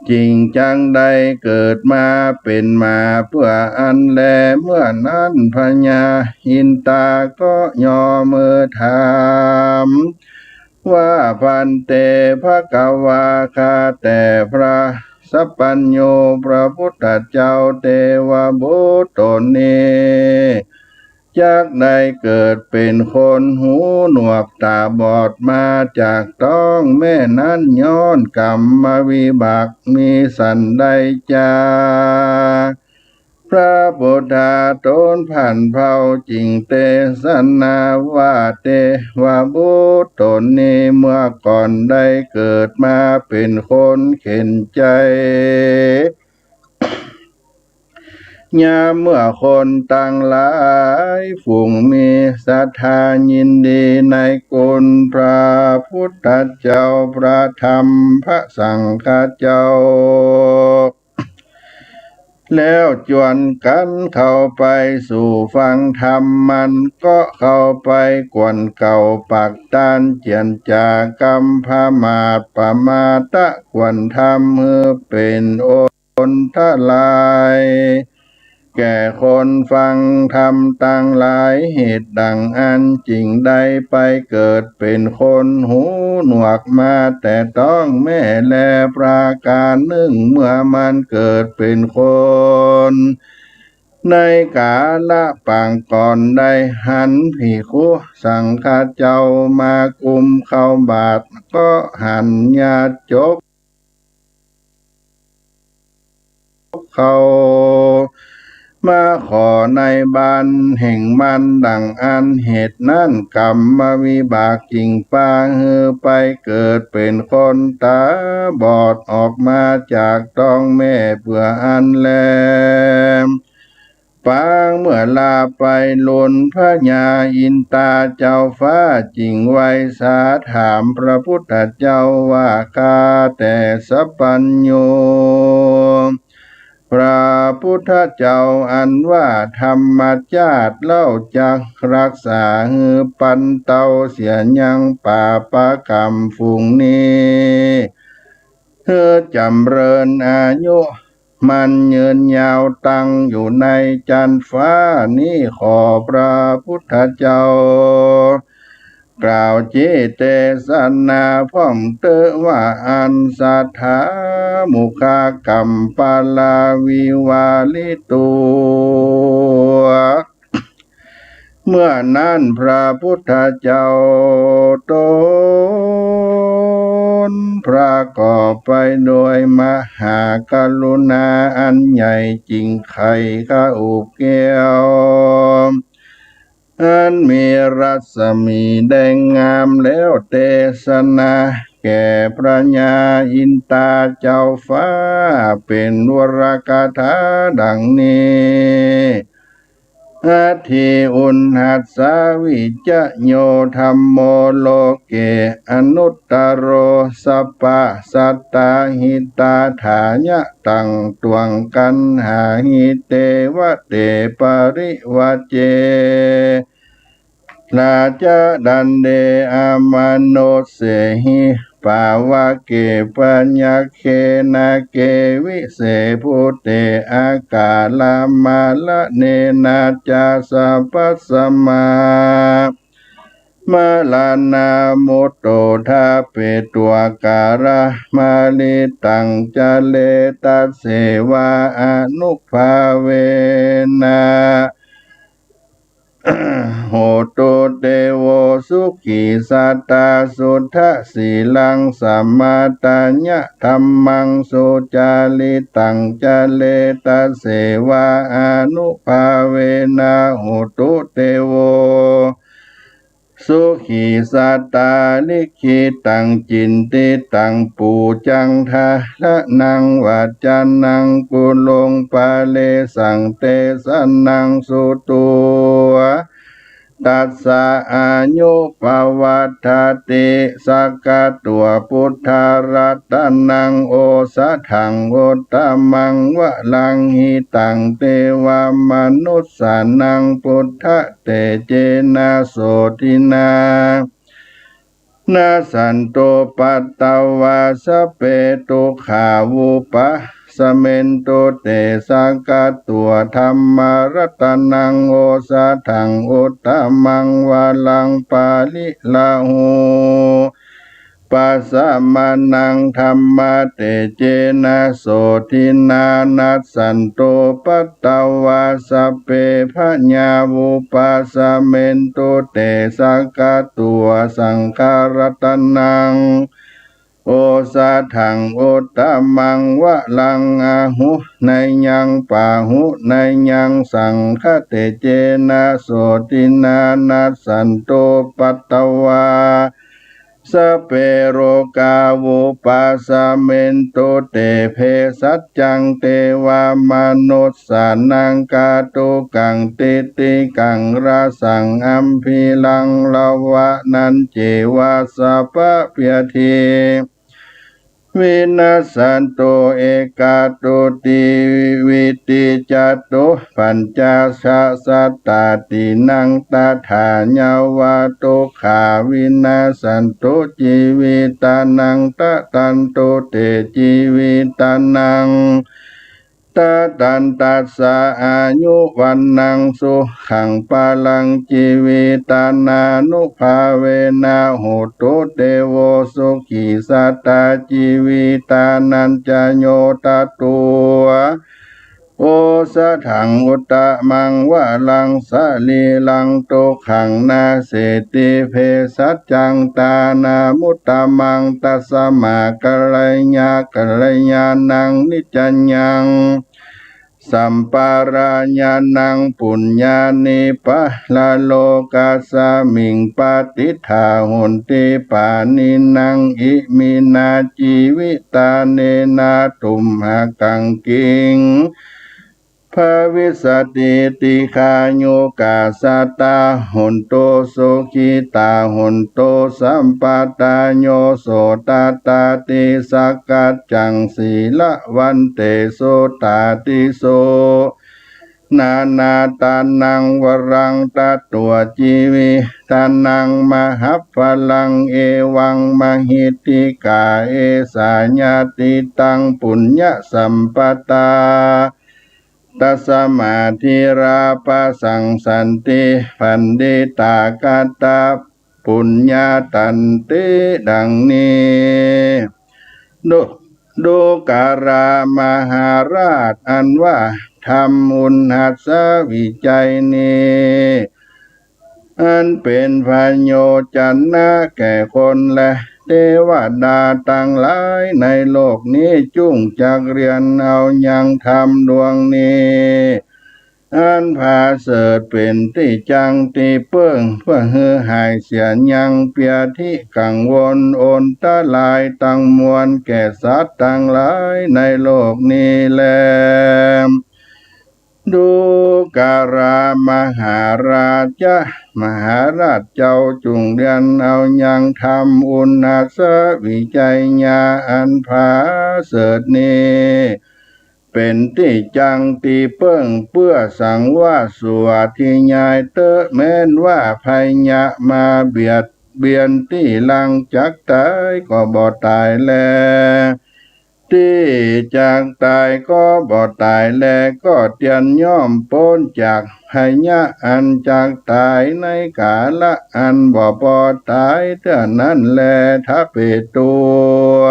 จึงจักได้เกิดมาเป๋นหมาเปื้ออั้นแล เมื่อนั้นพญาอินตาก็ย่อมือถามว่า ภันเต ภะคะวา ข้าแต่พระสัพพัญญูพระพุทธเจ้า เตวบุตรต๋นนี้ จักได้เกิดเป๋นคนหูหนวกต๋าบอดมาจากต๊องแม่นั้น ย้อนกรรมวิบากมีสันใดจา พระปุทธาต๋นผันเผ่าจึงเตสนาว่า เตวบุตรต๋นนี้เมื่อก่อนได้เกิดมาเป๋นคนเข็ญใจ๋ ยามเมื่อคนตังหลายฝูงมีศรัทธายินดีในคุณพระพุทธเจ้า พระธรรม พระสังฆะเจ้า แล้วจวนกั๋นเข้าไปสู่ฟังธรรม มันก็เข้าไปกวนเก่า ปักตานเจียนจากำพมาท ปมาทะกวนธรรมหื้อเป๋นโอนทลาย แก่คนฟังธรรมตังหลาย เหตุดั่งอั้นจึงได้ไปเกิดเป๋นคนหูหนวกมาแต่ต๊องแม่แล ประก๋านนึ่ง เมื่อมันเกิดเป๋นคน ในกาละปางก่อนได้หันภิกขุสังฆะเจ้ามากุมเข้าบาตร ก็หันญาติโยก เขา มาขอในบ้านแห่งมันดังอั้น เหตุนั้นกรรมวิบากจึ่งปาหื้อไปเกิดเป๋นคนต๋าบอดออกมาจากต๊องแม่เปื้ออั้นแล ปางเมื่อลาไป ลุนพญาอินตาเจ้าฟ้าจึ่งไหว้สาถามพระพุทธเจ้าว่า ข้าแต่สัพพัญญู พระพุทธเจ้า อันว่าธรรมชาติเล่าจักรักษาหื้อปันเตาเสียยังปาปกรรมฝูงนี้ หื้อจ๋ำเริญอายุมั่นยืนยาวตั้งอยู่ในจั๊นฟ้านี้ ขอพระพุทธเจ้า กล่าวจิเตสนาพ่องเต๊อะว่าอั้น สัทธามุขกัมปะลาวิวาลิตู เมื่อนั้นพระพุทธเจ้าตนประกอบไปโดยมหากรุณาอันใหญ่ จึ่งใค่ข้าอุบเกลี้ยว อันมีรัศมีแดงงามแล้วเตสนาแก่พญาอินตาเจ้าฟ้าเป๋นวรคาถาดังนี้ อัตถิอุณหัสสาวิจโยธัมโมโลเกอนุตตโร สัพพะสัตตาหิตาถายะ ตังตวงกัณหาหิ เตวะเตปริวาเจ ราจะดันเดอมนุสเสหิ ปาวะเกปะยัคเขนะ เกวิเสภุเต อากาละมะระเณนะจะ สัพพะสะมา มะระณามุตโต ทะเปตวะกะระมะริตัง จะเรตะเสวาอนุภาเวนะ โหตุเตโว สุขีสัตตา สุทะสีลัง สะมะตะยะธัมมัง สุจาริตัง จะเรตะเสวาอนุภาเวนะ โหตุเตโว สุขีสัตตา ลิขิตัง จินติตัง ปูจัง ทะระณัง วัจจะนัง กุรุง ปะเรสัง เตสะนัง สุตัว ตัสสะอายุปะวัฏฐะติ สักขะตวะ พุทธะรัตะนัง โอสะถัง อุตตะมัง วะรัง หิตัง เตวะมะนุสสานัง พุทธะเตเจนะ โสตินะ นะสสันตุ ปัตตะวา สัพเพ ทุกขา วุปะสะเมนตุ เต สักขะตวะ ธัมมะรัตะนัง โอสะถัง อุตตะมัง วะรัง ปะริราหู ปะสะมะนัง ธัมมะเตเจนะ โสตินะ นะสสันตุ ปัตตะวา สัพเพ พะยา วุปะสะเมนตุ เต สักขะตวะ สังฆะรัตะนัง โอสะถัง อุตตะมัง วะรัง อาหุเนยยัง ปะหุเนยยัง สังฆะเตเจนะ โสตินะ นะสสันตุ ปัตตะวา สัพเพ โรคา วุปะสะเมนตุ เต เภสัชจัง เตวะมะนุสสานัง คาตุกัง ทิฏฐิกัง รสัง อัมพีรัง ละวะนัญเจวะ สัพพะเปียทิง วินัสสันตุ เอกัตตุติ วิติจัตตุ ปัญจะชะสัตตาตินัง ตะถา ยะวะ ทุกขา วินัสสันตุ จีวิตานัง ตะตันตุ เต จีวิตานัง ตะตันตัสสะ อายุ วัณณัง สุขัง พะลัง จีวิตานานุภาเวนะ โหตุ เตโว สุขีสัตตา จีวิตานัญจะ โย ตะตวะ โอสะถัง อุตตะมัง วะรัง สะรีรัง ทุกขัง นาสเสติ เภสัชจัง ตานามุตตะมัง ตัสสะมา กัลยะ กัลยาณัง นิจจัง สัมปะราญานัง ปุญญานิ ปะระโลกัสมิง ปะติฏฐา โหติ ปาณินัง อิมินา จีวิตาเนนะ ตุมหะกัง กิง ภะวิสสติ ติฆายุกาสะตา โหนตุ สุขิตา โหนตุ สัปปะทา โย โสตะตาติ สักกัจจัง สีละวันเต สุตาติสุ นานาทานัง วรัง ตะตั๋ว จีวิตานัง มหัพพะลัง เอวัง มหิทธิกา เอสา ญาติตัง ปุญญะสัมปะทา ตัสมา ธีรา ปะสังสันติ ปัณฑิตากะตะ ปุญญาตันติ ดังนี้ ดู ดูกรา มหาราช อันว่าธรรมอุณหัสสวิจัยนี้ อันเป๋นพโยจนะแก่คนและเตวดาตังหลายในโลกนี้ จุ่งจักเรียนเอายังธรรมดวงนี้ อันผาเสริฐเป๋นตี้จังตี้เปิ้ง เปื้อหื้อหายเสียยังเปียธิกังวลอันตรายตังมวลแก่สัตว์ตังหลายในโลกนี้แล ดูกรา มหาราชะ มหาราชเจ้า จุ่งเรียนเอายังธรรมอุณหัสสวิจัยญาอันผาเสริฐนี้ เป๋นตี้จังตี้เปิ้ง เปื้อสังวาสสัตว์ตี้ยายเต๊อะ แม้นว่าภัยยะมาเบียดเบียนตี้หลังจักต๋ายก็บ่ต๋ายแล ตี้จักต๋ายก็บ่ต๋ายแล ก็เตียนย่อมป๊นจากภัยยะอันจักต๋ายในก๋าละอันบ่ปอต๋ายเตื้อนั้นแล ทะเปตัว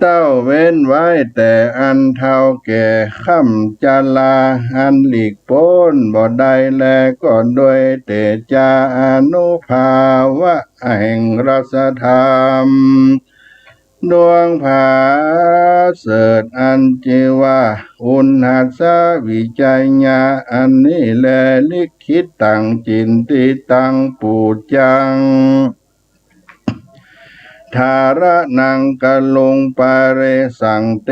เต้าเว้นไว้แต่อันเฒ่าแก่ค่ำจราอันหลีกป๊นบ่ได้แล ก็โดยเตจาอานุภาพแห่งรสธรรมดวงผาเสริฐอันจื้อว่าอุณหัสสวิจัยญาอันนี้แล ลิขิตัง จินติตัง ปูจัง ธารณัง กะลุง ปะเรสัง เต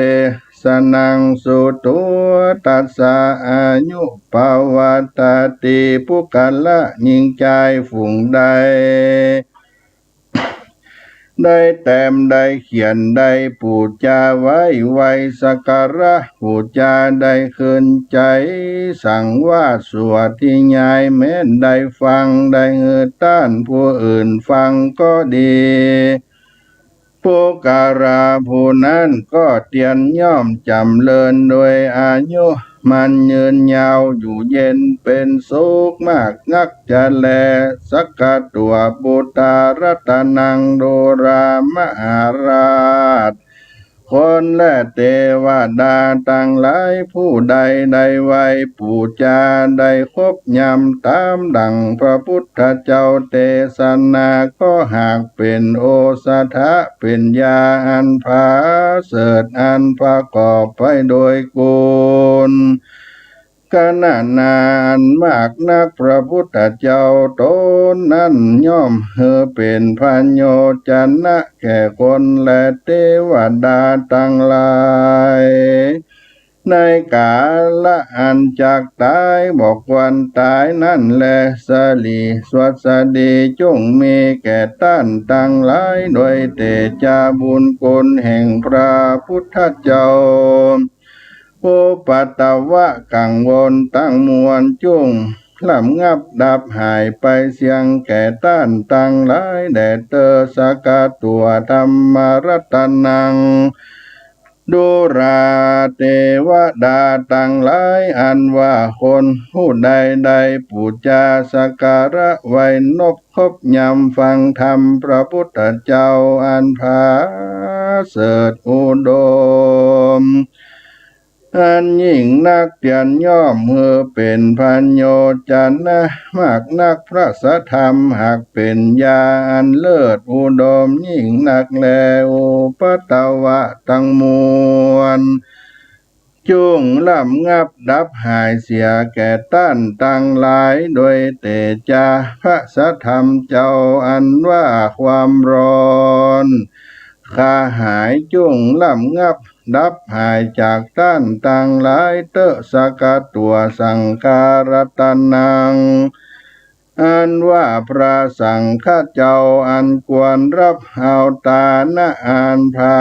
สะนัง สุตัว ตัสสะ อายุ ปะวัตติ ปุคคละ ญิงจายฝูงใด ได้แต้มได้เขียนได้ปู๋จาไว้ ไหว้สักการะปู๋จา ได้คืนใจ๋สังวาสสัตว์ตี้ยาย แม้นได้ฟังได้หื้อต้านผู้อื่นฟังก็ดี ปุคคละผู้นั้นก็เตียนย่อมจ๋ำเริญโดยอายุมั่นยืนยาวอยู่เย็นเป๋นสุขมากนักจะแล สักขะตั๋ว ปุทธารัตนัง ดูรา มหาราช คนและเตวดาตังหลาย ผู้ใดได้ไหว้ปู๋จา ได้ครบยำต๋ามดั่งพระพุทธเจ้าเตสนา ก็หากเป๋นโอสถะ เป๋นยาอันผาเสริฐ อันประกอบไปโดยกุณ กะนานาอันมากนัก พระพุทธเจ้าต๋นนั้นย่อมหื้อเป๋นพโยจนะแก่คนและเตวดาตังหลาย ในก๋าละอันจักต๋ายบ่ควรต๋ายนั้นแล สะหลี สวัสดี จุ่งมีแก่ต้านตังหลาย โดยเตจาบุญคุณแห่งพระพุทธเจ้า อุปัทวะกังวลตังมวลจุ่งระงับดับหายไปเสี้ยงแก่ต้านตังหลายแด่เตอ สักขะตั๋ว ธัมมะรัตนัง ดูรา เตวดาตังหลาย อันว่าคนผู้ใดได้ปู๋จาสักการะไหว้นบครบยำฟังธรรมพระพุทธเจ้าอันผาเสริฐอุดม อันยิ่งนักเตียนย่อมหื้อเป๋นพโยจนะมากนัก พระสัทธรรมหากเป๋นยาอันเลิศอุดมยิ่งนักแล อุปัทวะตังมวล จุ่งระงับดับหายเสียแก่ต้านตังหลาย โดยเตจ๊ะพระสัทธรรมเจ้าอันว่าความร้อนคลายหาย จุ่งระงับดับหายจากต้านตังหลายเต๊อะ สักขะตั๋วสังฆารัตนัง อันว่าพระสังฆะเจ้าอันควรฮับเอาตานะอันผา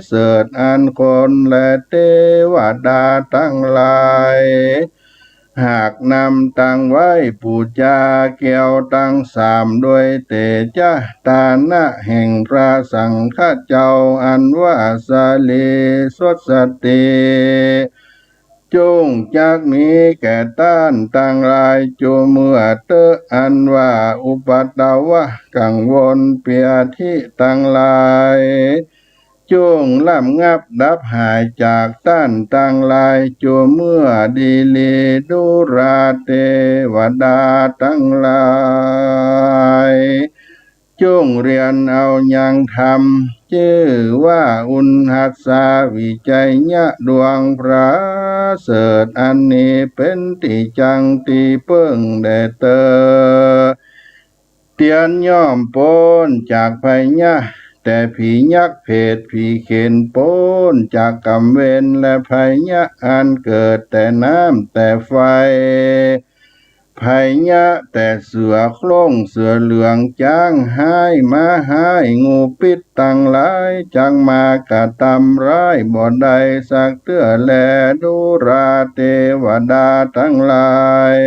เสริฐ อันคนและเตวดาตังหลาย หากนำตังไหว้ปู๋จาแก้วตังสาม โดยเตจ๊ะตานะแห่งพระสังฆะเจ้าอันว่าสะหลีสดสติ จุ่งจักมีแก่ต้านตังหลายจุเมื่อเต๊อะ อันว่าอุปัทวะกังวลเปียธิตังหลาย จุ่งระงับดับหายจากต้านตังหลายจุเมื่อดีหลี ดูราเตวดาตังหลาย จุ่งเรียนเอายังธรรมจื้อว่าอุณหัสสาวิจัยยะดวงผาเสริฐ อันนี้เป๋นตี้จั้งตี้เปิ้งแด่เตอ เตียนย่อมป๊นจากภัยยะ แต่ผียักษ์เผตผีเขน ป๊นจากก๋รรมเวรและภัยยะอันเกิดแต่น้ำแต่ไฟ ภัยยะแต่เสือโคร่งเสือเหลืองจ๊างฮ้ายม้าฮ้ายงูปิ๊ษตังหลาย จักมากระตำร้ายบ่ได้สักเตื้อแล ดูราเตวดาตังหลาย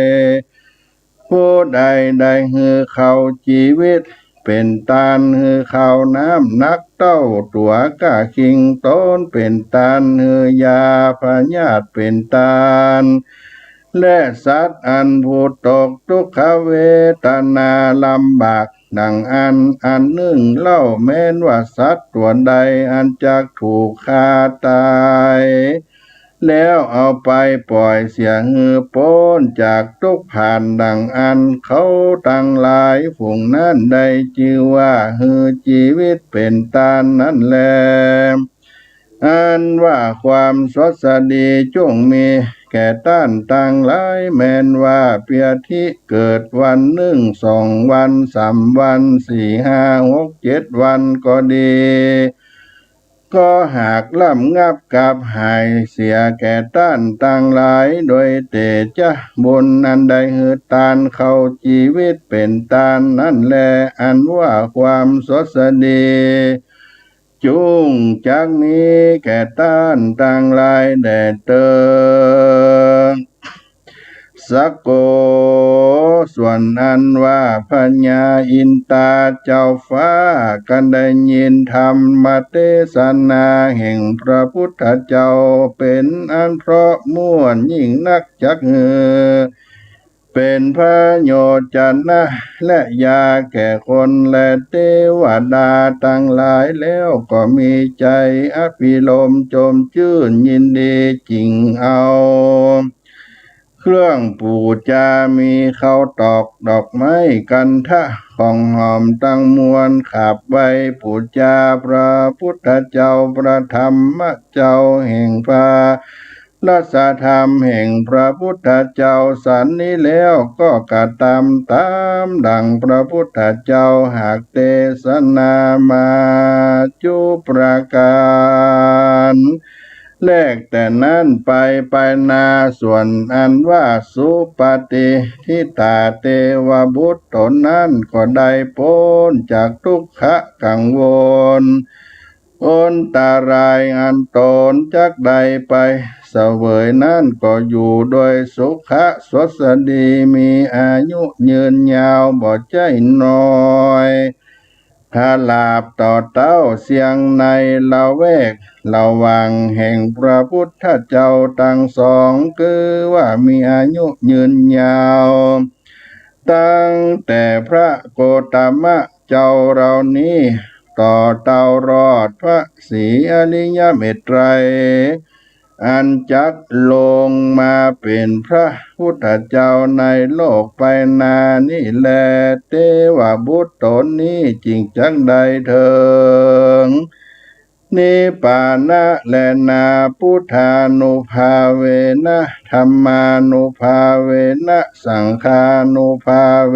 ผู้ใดได้หื้อข้าวจีวิตเป๋นตาน หื้อข้าวน้ำหนักเต้าตั๋วก้าคิง ตนเป๋นตาน หื้อยาพยาธิเป๋นตาน และสัตว์อันผู้ตกทุกขเวทนาลำบากดั่งอั้นอันนึ่งเล่า แม้นว่าสัตว์ตั๋วใดอันจักถูกฆ่าต๋าย แล้วเอาไปป่อยเสียหื้อป๊นจากตุ๊กข์ผ่านดั่งอั้น เขาตังหลายฝูงนั้นได้จื้อว่าหื้อจีวิตเป๋นตานนั้นแล อันว่าความสวัสดีจุ่งมีแก่ต้านตังหลาย แม้นว่าเปียธิเกิดวันนึ่ง สองวัน สามวัน สี่ ห้า หก เจ็ดวันก็ดี ก็หากระงับกับหายเสียแก่ต้านตังหลาย โดยเตจ๊ะบุญอันได้หื้อตานข้าวจีวิตเป๋นตานนั้นแล อันว่าความสวัสดีจุ่งจักมีแก่ต้านตังหลายแด่เตอ สะโก ส่วนอันว่าพญาอินทาเจ้าฟ้า กันได้ยินธรรมเตสนาแห่งพระพุทธเจ้าเป๋นอันเพราะม่วนยิ่งนัก จักหื้อเป๋นพระโยชนะและยาแก่คนและเตวดาตังหลายแล้ว ก็มีใจ๋อภิรมย์จมจื้นยินดีจิ่งเอา เครื่องปู๋จามีข้าวตอกดอกไม้คันธะของหอมตังมวล ขาบไหว้ปู๋จาพระพุทธเจ้า พระธรรมเจ้าแห่งพระรัสธรรมแห่งพระพุทธเจ้าสันนี้แล้ว ก็กระตำต๋ามดั่งพระพุทธเจ้าหากเตสนามาจุประก๋าน แลกแต่นั้นไป ไปนาส่วนอันว่าสุปฏิฐิตาเตวบุตรต๋นนั้น ก็ได้ป๊นจากตุ๊กขะกังวลอันตรายอันต๋นจักได้ไปเสวยนั้น ก็อยู่โดยสุขะสวัสดี มีอายุยืนยาวบ่ใจ้น้อย ขลาบต่อเต้าเสียงในละแวกละหว่างแห่งพระพุทธเจ้าตังสอง คือว่ามีอายุยืนยาว ตั้งแต่พระโคตมะเจ้าเหล่านี้ ต่อเต้ารอดพระศรีอริยเมตไตรย อันจักลงมาเป๋นพระพุทธเจ้าในโลกไปหน้านี้แล เตวบุตรต๋นนี้จึงจักได้เถิง นิพพานะแลนา พุทธานุภาเวนะ ธัมมานุภาเวนะ สังฆานุภาเว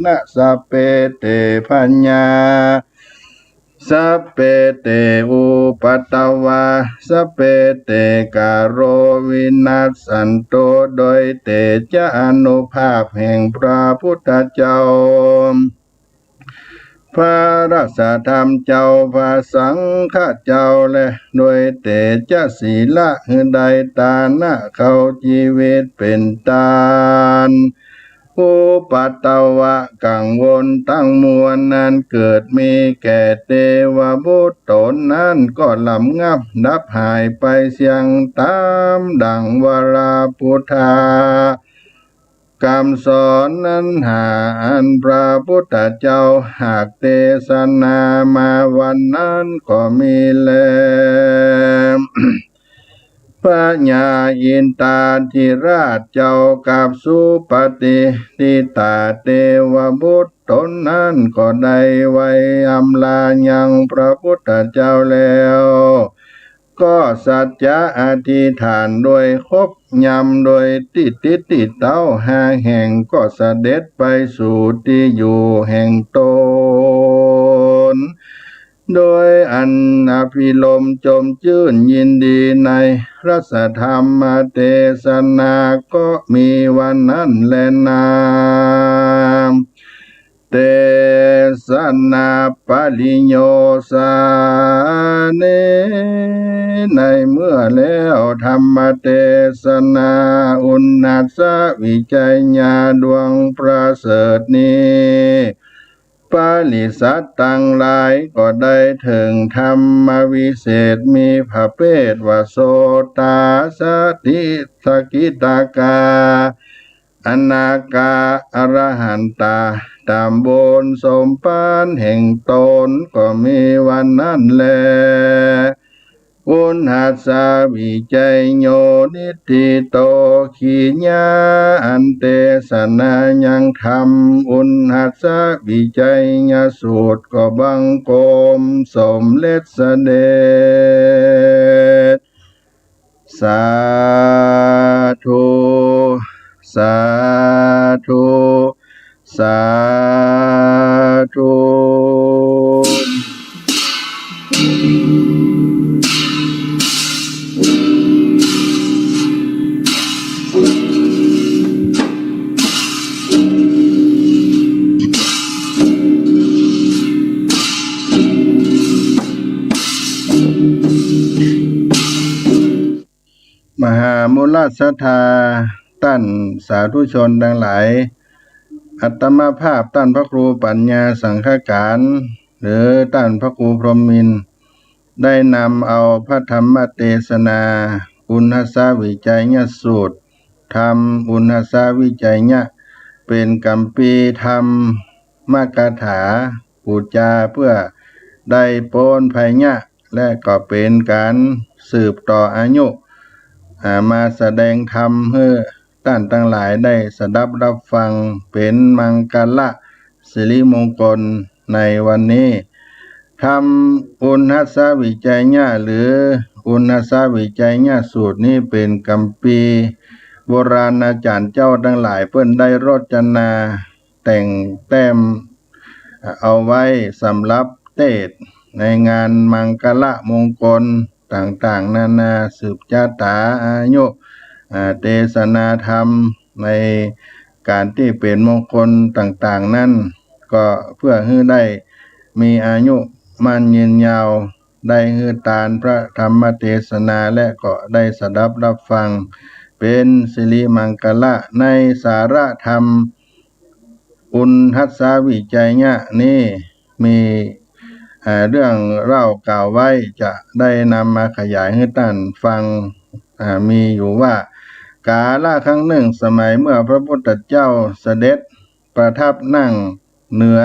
นะ สัพเพ เต พยา สัพเพ เต อุปัทวา สัพเพ เต กะโร วินัสสันตุ โดยเตชะอานุภาพแห่งพระพุทธเจ้า พระสัตธรรมเจ้า พระสังฆเจ้า และโดยเตชะศีละ หื้อได้ตานะ เข้าจีวิตเป๋นต้าน อุปัทวะกังวลตังมวลนั้น เกิดมีแก่เตวบุตรต๋นนั้น ก็ระงับดับหายไปเสี้ยงต๋ามดั่งวราพุทธะ กำสอนนั้นหา อันพระพุทธเจ้าหากเตสนามาวันนั้นก็มีแล พญาอินทาธิราชเจ้ากับสุปฏิทิตาเตวบุตรต๋นนั้นก็ได้ไหว้อำลายังพระพุทธเจ้าแล้ว ก็สัจจะอธิษฐานด้วยครบยำ โดยตี้ติดตี้เต๊าห้าแห่ง ก็เสด็จไปสู่ตี้อยู่แห่งต๋น โดยอันอภิรมย์จมจื้นยินดีในพระสัตธรรมเตสนา ก็มีวันนั้นแลนา เตสนาปริโยสาเน ในเมื่อแล้วธรรมเตสนา อุณหัสสวิจัยญา ดวงประเสริฐนี้ ปริษัทตังหลายก็ได้เถิงธรรมวิเศษ มีประเภทว่าโสตาสติสกิทาคา อนาคาอรหันตา ต๋ามบุญสมภารแห่งต๋น ก็มีวันนั้นแล อุณหัสสวิจัยโย นิฏฐิโต ขีณา อันเตสนายังธรรม อุณหัสสวิจัยยสูตร ก็บังคมสมเร็จเสด็จ สาธุ สาธุ สาธุ มหามูลศรัทธา ต้านสาธุชนตังหลาย อาตมาภาพต้านพระครูปัญญาสังฆการ หรือต้านพระครูพรหมินทร์ ได้นำเอาพระธรรมเตสนา อุณหัสสวิจัยยสูตร ธรรมอุณหัสสวิจัยยะ เป๋นกัมภีร์ธรรมกถา ปู๋จาเปื้อได้ป๊นภัยยะ และก็เป๋นก๋านสืบต่ออายุ อ่า มาแสดงธรรมหื้อต้านตังหลายได้สดับฮับฟัง เป๋นมังคละสิริมงคลในวันนี้ ธรรมอุณหัสสวิจัยยะ หรืออุณหัสสวิจัยยสูตรนี้เป๋นกัมภีร์โบราณอาจ๋ารย์เจ้าตังหลายเปิ้นได้รจนา แต่งแต้มเอาไว้สำหรับเตสน์ในงานมังคละมงคลต่างๆ นานา สืบชะตาอายุ อ่า เตสนาธรรมในก๋านตี้เป๋นมงคลต่างๆ นั้น ก็เปื้อหื้อได้มีอายุมั่นยืนยาว ได้หื้อตานพระธรรมเตสนา และก็ได้สดับฮับฟัง เป๋นสิริมังคละ ในสาระธรรม อุณหัสสวิจัยยะนี้มี เอ่อ เรื่องเล่ากล่าวไว้ จะได้นำมาขยายหื้อต้านฟัง อ่า มีอยู่ว่า กาละครั้งหนึ่ง สมัยเมื่อพระพุทธเจ้าเสด็จประทับนั่งเหนือ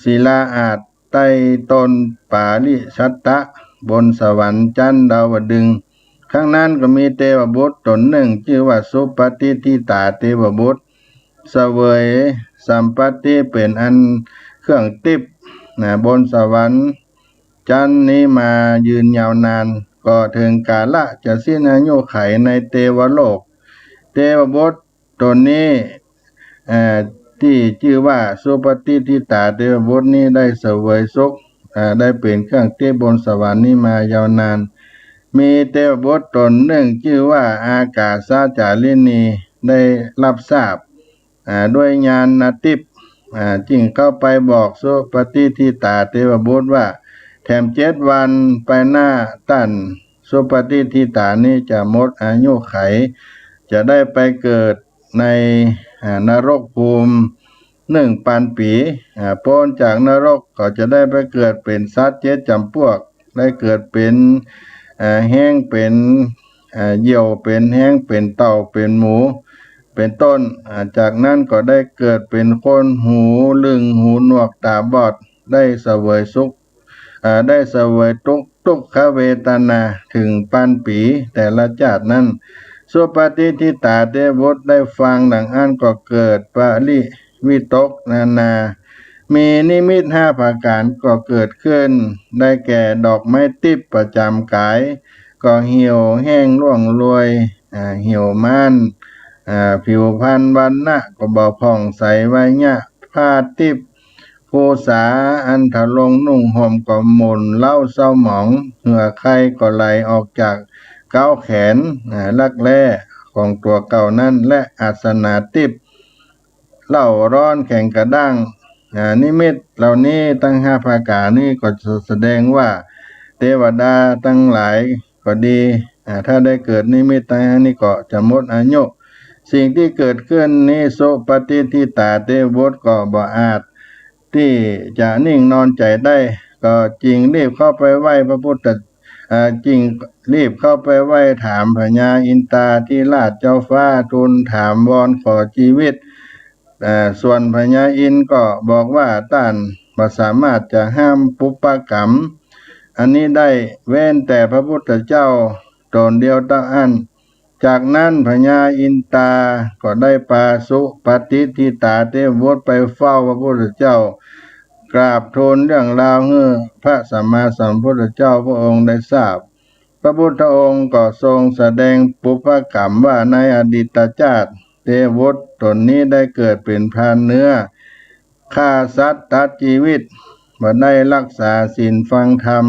ศิลาอาสน์ใต้ต้นปาริจัตตะ บนสวรรค์จั๊นดาวดึงส์ ครั้งนั้นก็มีเตวบุตรต๋นหนึ่ง จื้อว่าสุปฏิทิตาเตวบุตร เสวยสัมปัตติเป๋นอันเครื่องติ๊บ นะ บนสวรรค์ จั๊นนี้มายืนยาวนาน ก็เถิงกาละจะสิ้นอายุขัยในเตวโลก เตวบุตรต๋นนี้ เอ่อ ตี้จื้อว่าสุปฏิฏฐิตาเตวบุตรนี้ได้เสวยสุข เอ่อ ได้เป๋นเครื่องติ๊บบนสวรรค์นี้มายาวนาน มีเตวบุตรต๋นนึ่งจื้อว่าอากาสาจาริณีได้ฮับทราบ อ่า ด้วยญาณติ๊บ อ่า จึงเข้าไปบอกสุปฏิฏฐิตาเตวบุตรว่า แถมเจ็ดวันไปหน้าต้านสุปฏิฏฐิตานี้จะหมดอายุขัย จะได้ไปเกิดใน อ่า นรกภูมินึ่งปันปี๋ อ่า ป๊นจากนรกก็จะได้ไปเกิดเป๋นสัตว์เจ็ดจ๋ำปวก ได้เกิดเป๋น อ่า แฮงเป๋น อ่า เหยี่ยวเป๋นแฮง เป๋นเต่า เป๋นหมู เป๋นต้น อ่า จากนั้นก็ได้เกิดเป๋นคนหูลึ่งหูหนวกต๋าบอด ได้เสวยสุข อ่า ได้เสวยตุ๊กข์ ตุ๊กขเวทนาเถิงปันปี๋แต่ละจาตินั้น สุปฏิฏฐิตาเตวบุตรได้ฟังดังอั้นก็เกิดปริวิตกนานา มีนิมิตห้าประก๋านก็เกิดขึ้น ได้แก่ดอกไม้ติ๊บประจ๋ำก๋าย ก็เหี่ยวแห้งร่วงโรย อ่า เหี่ยวม้าน อ่า ผิวพรรณวรรณะก็บ่ผ่องใส ไวยาผ้าติ๊บ ภูษาอันทรงนุ่งห่มก็หม่นเล้าเศร้าหมอง เหงื่อใครก็ไหลออกจากเก๊าแขน อ่า รักแร้ของตั๋วเก่านั้น และอาสนะติ๊บ เล่าร้อนแข็งกระด้าง อ่า นิมิตเหล่านี้ตังห้าประก๋านนี้ก็จะแสดงว่าเตวดาตังหลายก็ดี อ่า ถ้าได้เกิดนิมิตตังห้านี้ก็จะหมดอายุ สิ่งตี้เกิดขึ้นนี้สุปฏิฏฐิตาเตวบุตรก็บ่อาจตี้จะนิ่งนอนใจ๋ได้ ก็จึงรีบเข้าไปไหว้พระพุทธ อ่า จึงรีบเข้าไปไหว้ถามพญาอินทาธิราชเจ้าฟ้า ทูลถามวอนขอจีวิต อ่า ส่วนพญาอินทร์ก็บอกว่าต้านบ่สามารถจะห้ามปุพพกรรมอันนี้ได้ เว้นแต่พระพุทธเจ้าต๋นเดียวเต้าอั้น จากนั้นพญาอินทาก็ได้ปาสุปฏิฏฐิตาเตวบุตรไปเฝ้าพระพุทธเจ้า กราบทูลเรื่องราวหื้อพระสัมมาสัมพุทธเจ้าพระองค์ได้ทราบ พระพุทธองค์ก็ทรงแสดงปุพพกรรมว่าในอดีตจาติเตวบุตรต๋นนี้ได้เกิดเป๋นพรานเนื้อ ฆ่าสัตว์ตัดจีวิต บ่ได้รักษาศีลฟังธรรม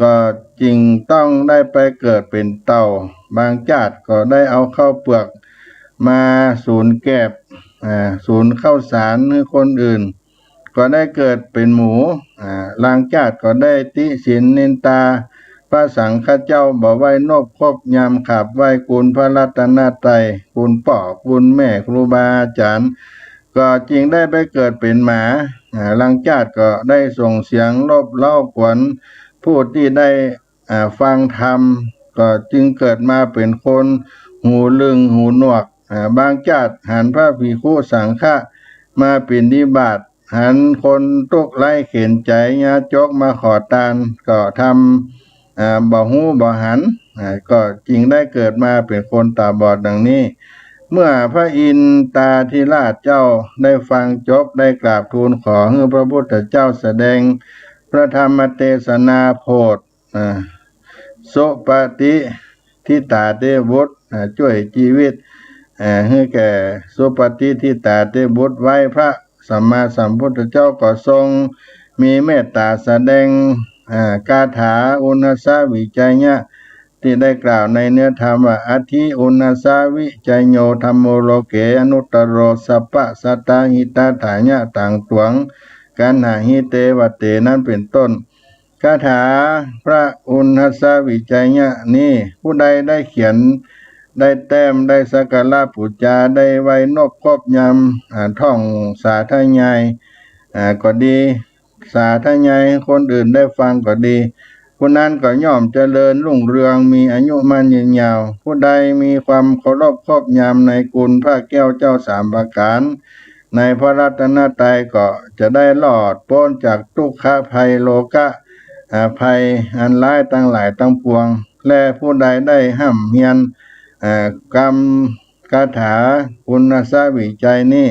ก็จึงต้องได้ไปเกิดเป๋นเต่า บางจาติก็ได้เอาข้าวเปลือกมาสูนแกบ อ่า สูนข้าวสารหื้อคนอื่น ก็ได้เกิดเป๋นหมู อ่า ลางจาติก็ได้ติฉินนินทาพระสังฆเจ้า บ่ไหว้นบครบยาม กราบไหว้คุณพระรัตนตรัย คุณป้อคุณแม่ครูบาอาจ๋ารย์ ก็จึงได้ไปเกิดเป๋นหมา อ่า ลางจาติก็ได้ส่งเสียงรบเร้ากวนผู้ตี้ได้ อ่า ฟังธรรม ก็จึงเกิดมาเป๋นคนหูลึ่งหูหนวก อ่า บางจาติหันพระภิกขุสังฆะมาบิณฑบาต หันคนตุ๊กข์ไร้เข็ญใจ๋ยากจกมาขอตาน ก็ทำ อ่า บ่ฮู้บ่หัน อ่า ก็จึงได้เกิดมาเป๋นคนต๋าบอดดังนี้ เมื่อพระอินทาธิราชเจ้าได้ฟังจบ ได้กราบทูลขอหื้อพระพุทธเจ้าแสดงพระธรรมเตสนาโผด อ่า สุปฏิฏฐิตาเตวบุตร อ่า จ้วยจีวิต อ่า หื้อแก่สุปฏิฏฐิตาเตวบุตรไว้ พระสัมมาสัมพุทธเจ้าก็ทรงมีเมตต๋าแสดง อ่า คาถาอุณาสวิจัยยะ ตี้ได้กล่าวในเนื้อธรรมว่า อัตถิอุณาสวิจัยโยธัมโมโลเกอนุตตโรสัพพะสัตตหิตถาถายะ ตั๋งต๋วง กันหาหิเตวะเต นั้นเป๋นต้น คาถาพระอุณาสวิจัยยะนี้ ผู้ใดได้เขียน ได้แต้ม ได้สักการะปู๋จา ได้ไหว้นบครบยาม อ่า ท่องสาธยาย อ่า ก็ดี สาธยายหื้อคนอื่นได้ฟังก็ดี ผู้นั้นก็ย่อมเจริญรุ่งเรือง มีอายุมั่นยืนยาว ผู้ใดมีความเคารพครบยามในคุณพระแก้วเจ้าสามประก๋าน ในพระรัตนตรัย ก็จะได้รอดป๊นจากตุ๊กขภัย โรค อ่า ภัยอันร้ายตังหลายตังปวง และผู้ใดได้ฮ่ำเฮียน อ่า กำคาถาอุณาสวิจัยนี้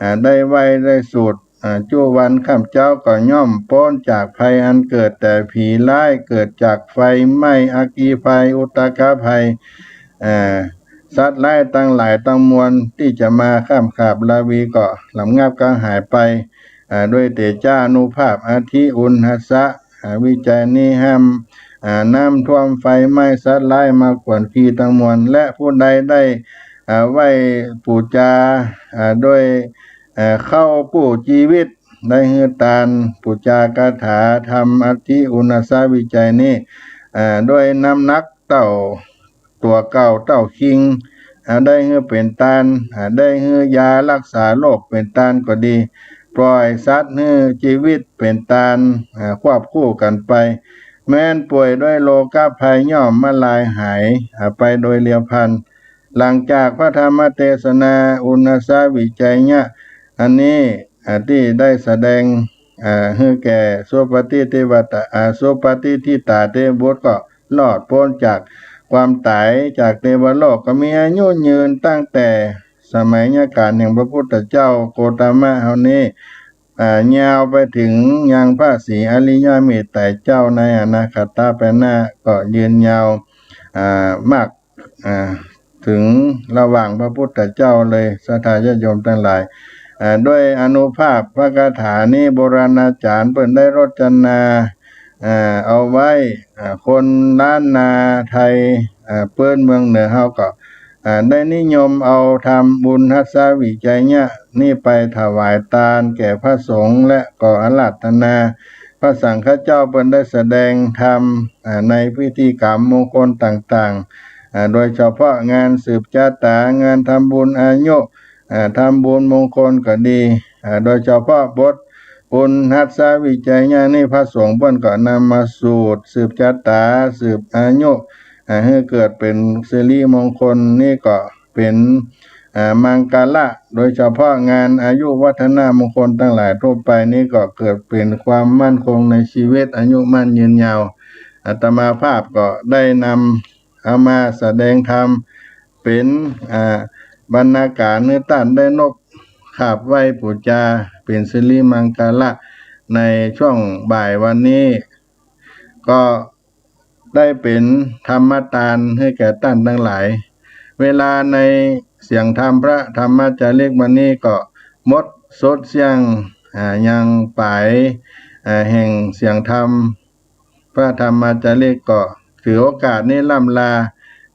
อ่า ได้ไหว้ได้สูตร อ่า จุวันค่ำเจ๊าก็ย่อมป๊นจากภัยอันเกิดแต่ผีร้าย เกิดจากไฟไหม้ อัคคีภัย อุทกภัย อ่า สัตว์ร้ายตังหลายตังมวลตี้จะมาค้ำคาบราวีก็ระงับกระหายไป อ่า ด้วยเตชานุภาพอธิอุณหัสสะ อ่า วิจัยนี้ห้าม อ่า น้ำท่วมไฟไหม้สัตว์ร้ายมาข่วนขีตังมวล และผู้ใดได้ อ่า ไหว้ปู๋จา อ่า โดย อ่า เข้ากู้จีวิต ได้หื้อตานปู๋จากาถาธรรมอธิอุณหัสสะวิจัยนี้ อ่า ด้วยน้ำหนักเต้าตั๋วเก่าเต้าคิง อ่า ได้หื้อเป๋นตาน อ่า ได้หื้อยารักษาโรคเป๋นตานก็ดี ปล่อยสัตว์หื้อจีวิตเป๋นตาน อ่า ควบคู่กั๋นไป แม้นป่วยด้วยโรคภัยย่อมมาลายหาย อ่า ไปโดยเร็วพลัน หลังจากพระธรรมเตสนาอุณหัสสะวิจัยยะอันนี้ อ่า ตี้ได้แสดง อ่า หื้อแก่สุปฏิทิวตะ อ่า สุปฏิทิตาเทพบุตรก็รอดป๊นจากความต๋ายจากเตวโลก ก็มีอายุยืนตั้งแต่สมัยยะก๋าลแห่งพระพุทธเจ้าโคตมะเฮานี้ อ่า ยาวไปเถิงยังพระศรีอริยเมตไตรเจ้าในอนาคตไปหน้าก็ยืนยาว อ่า มาก อ่า เถิงระหว่างพระพุทธเจ้าเลย ศรัทธาญาติโยมตังหลาย อ่า ด้วยอานุภาพพระคาถานี้ โบราณอาจ๋ารย์เปิ้นได้รจนา อ่า เอาไว้ อ่า คนล้านนาไทย อ่า เปิ้นเมืองเหนือเฮาก็ อ่า ได้นิยมเอาธรรมอุณหัสสะวิจัยยะนี้ไปถวายตานแก่พระสงฆ์ และก็อาราธนาพระสังฆเจ้าเปิ้นได้แสดงธรรม อ่า ในพิธีกรรมมงคลต่างๆ อ่า โดยเฉพาะงานสืบชะตา งานทำบุญอายุ อ่า ทำบุญมงคลก็ดี อ่า โดยเฉพาะบทอุณหัสสะวิจัยยะนี้ พระสงฆ์เปิ้นก็นำมาสูตรสืบชะตา สืบอายุ อ่า หื้อเกิดเป๋นสิริมงคล นี้ก็เป๋น อ่า มังคละ โดยเฉพาะงานอายุวัฒนมงคลตังหลายทั่วไปนี้ก็เกิดเป๋นความมั่นคงในชีวิต อายุมั่นยืนยาว อาตมาภาพก็ได้นำเอามาแสดงธรรมเป๋น อ่า บรรณาการหื้อต้านได้นบกราบไหว้ปู๋จา เป๋นสิริมังคละในช่วงบ่ายวันนี้ ก็ ได้เป๋นธรรมตานหื้อแก่ต้านตังหลาย เวลาในเสียงธรรมพระธรรมจาริกวันนี้ก็หมดสุดเสี้ยง อ่า ยังป๋าย อ่า แห่งเสียงธรรมพระธรรมจาริก ก็ถือโอกาสนี้ล่ำลา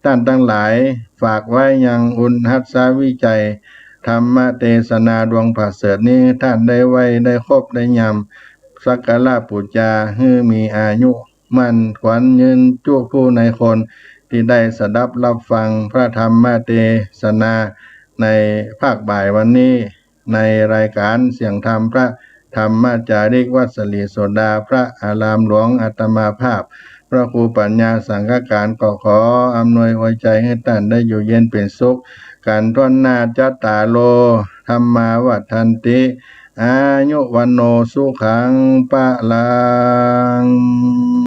ต้านตังหลาย ฝากไว้ยังอุณหัสสะวิจัยธรรมเตสนาดวงประเสริฐนี้ ต้านได้ไหว้ได้ครบได้ยำ สักการะปู๋จาหื้อมีอายุ มั่นขวัญยืนจุผู้ในคนตี้ได้สดับรับฟังพระธรรมเตสนาในภาคบ่ายวันนี้ ในรายการเสียงธรรมพระธรรมจาริกวัดศรีโสดา พระอารามหลวง อาตมาภาพ พระครูปัญญาสังฆการ ก็ขออำนวยอวยใจ๋หื้อต้านได้อยู่เย็นเป๋นสุขกั๋นถ้วนหน้า จัตตาโร ธัมมา วัฑฒันติ อายุ วัณโณ สุขัง พลัง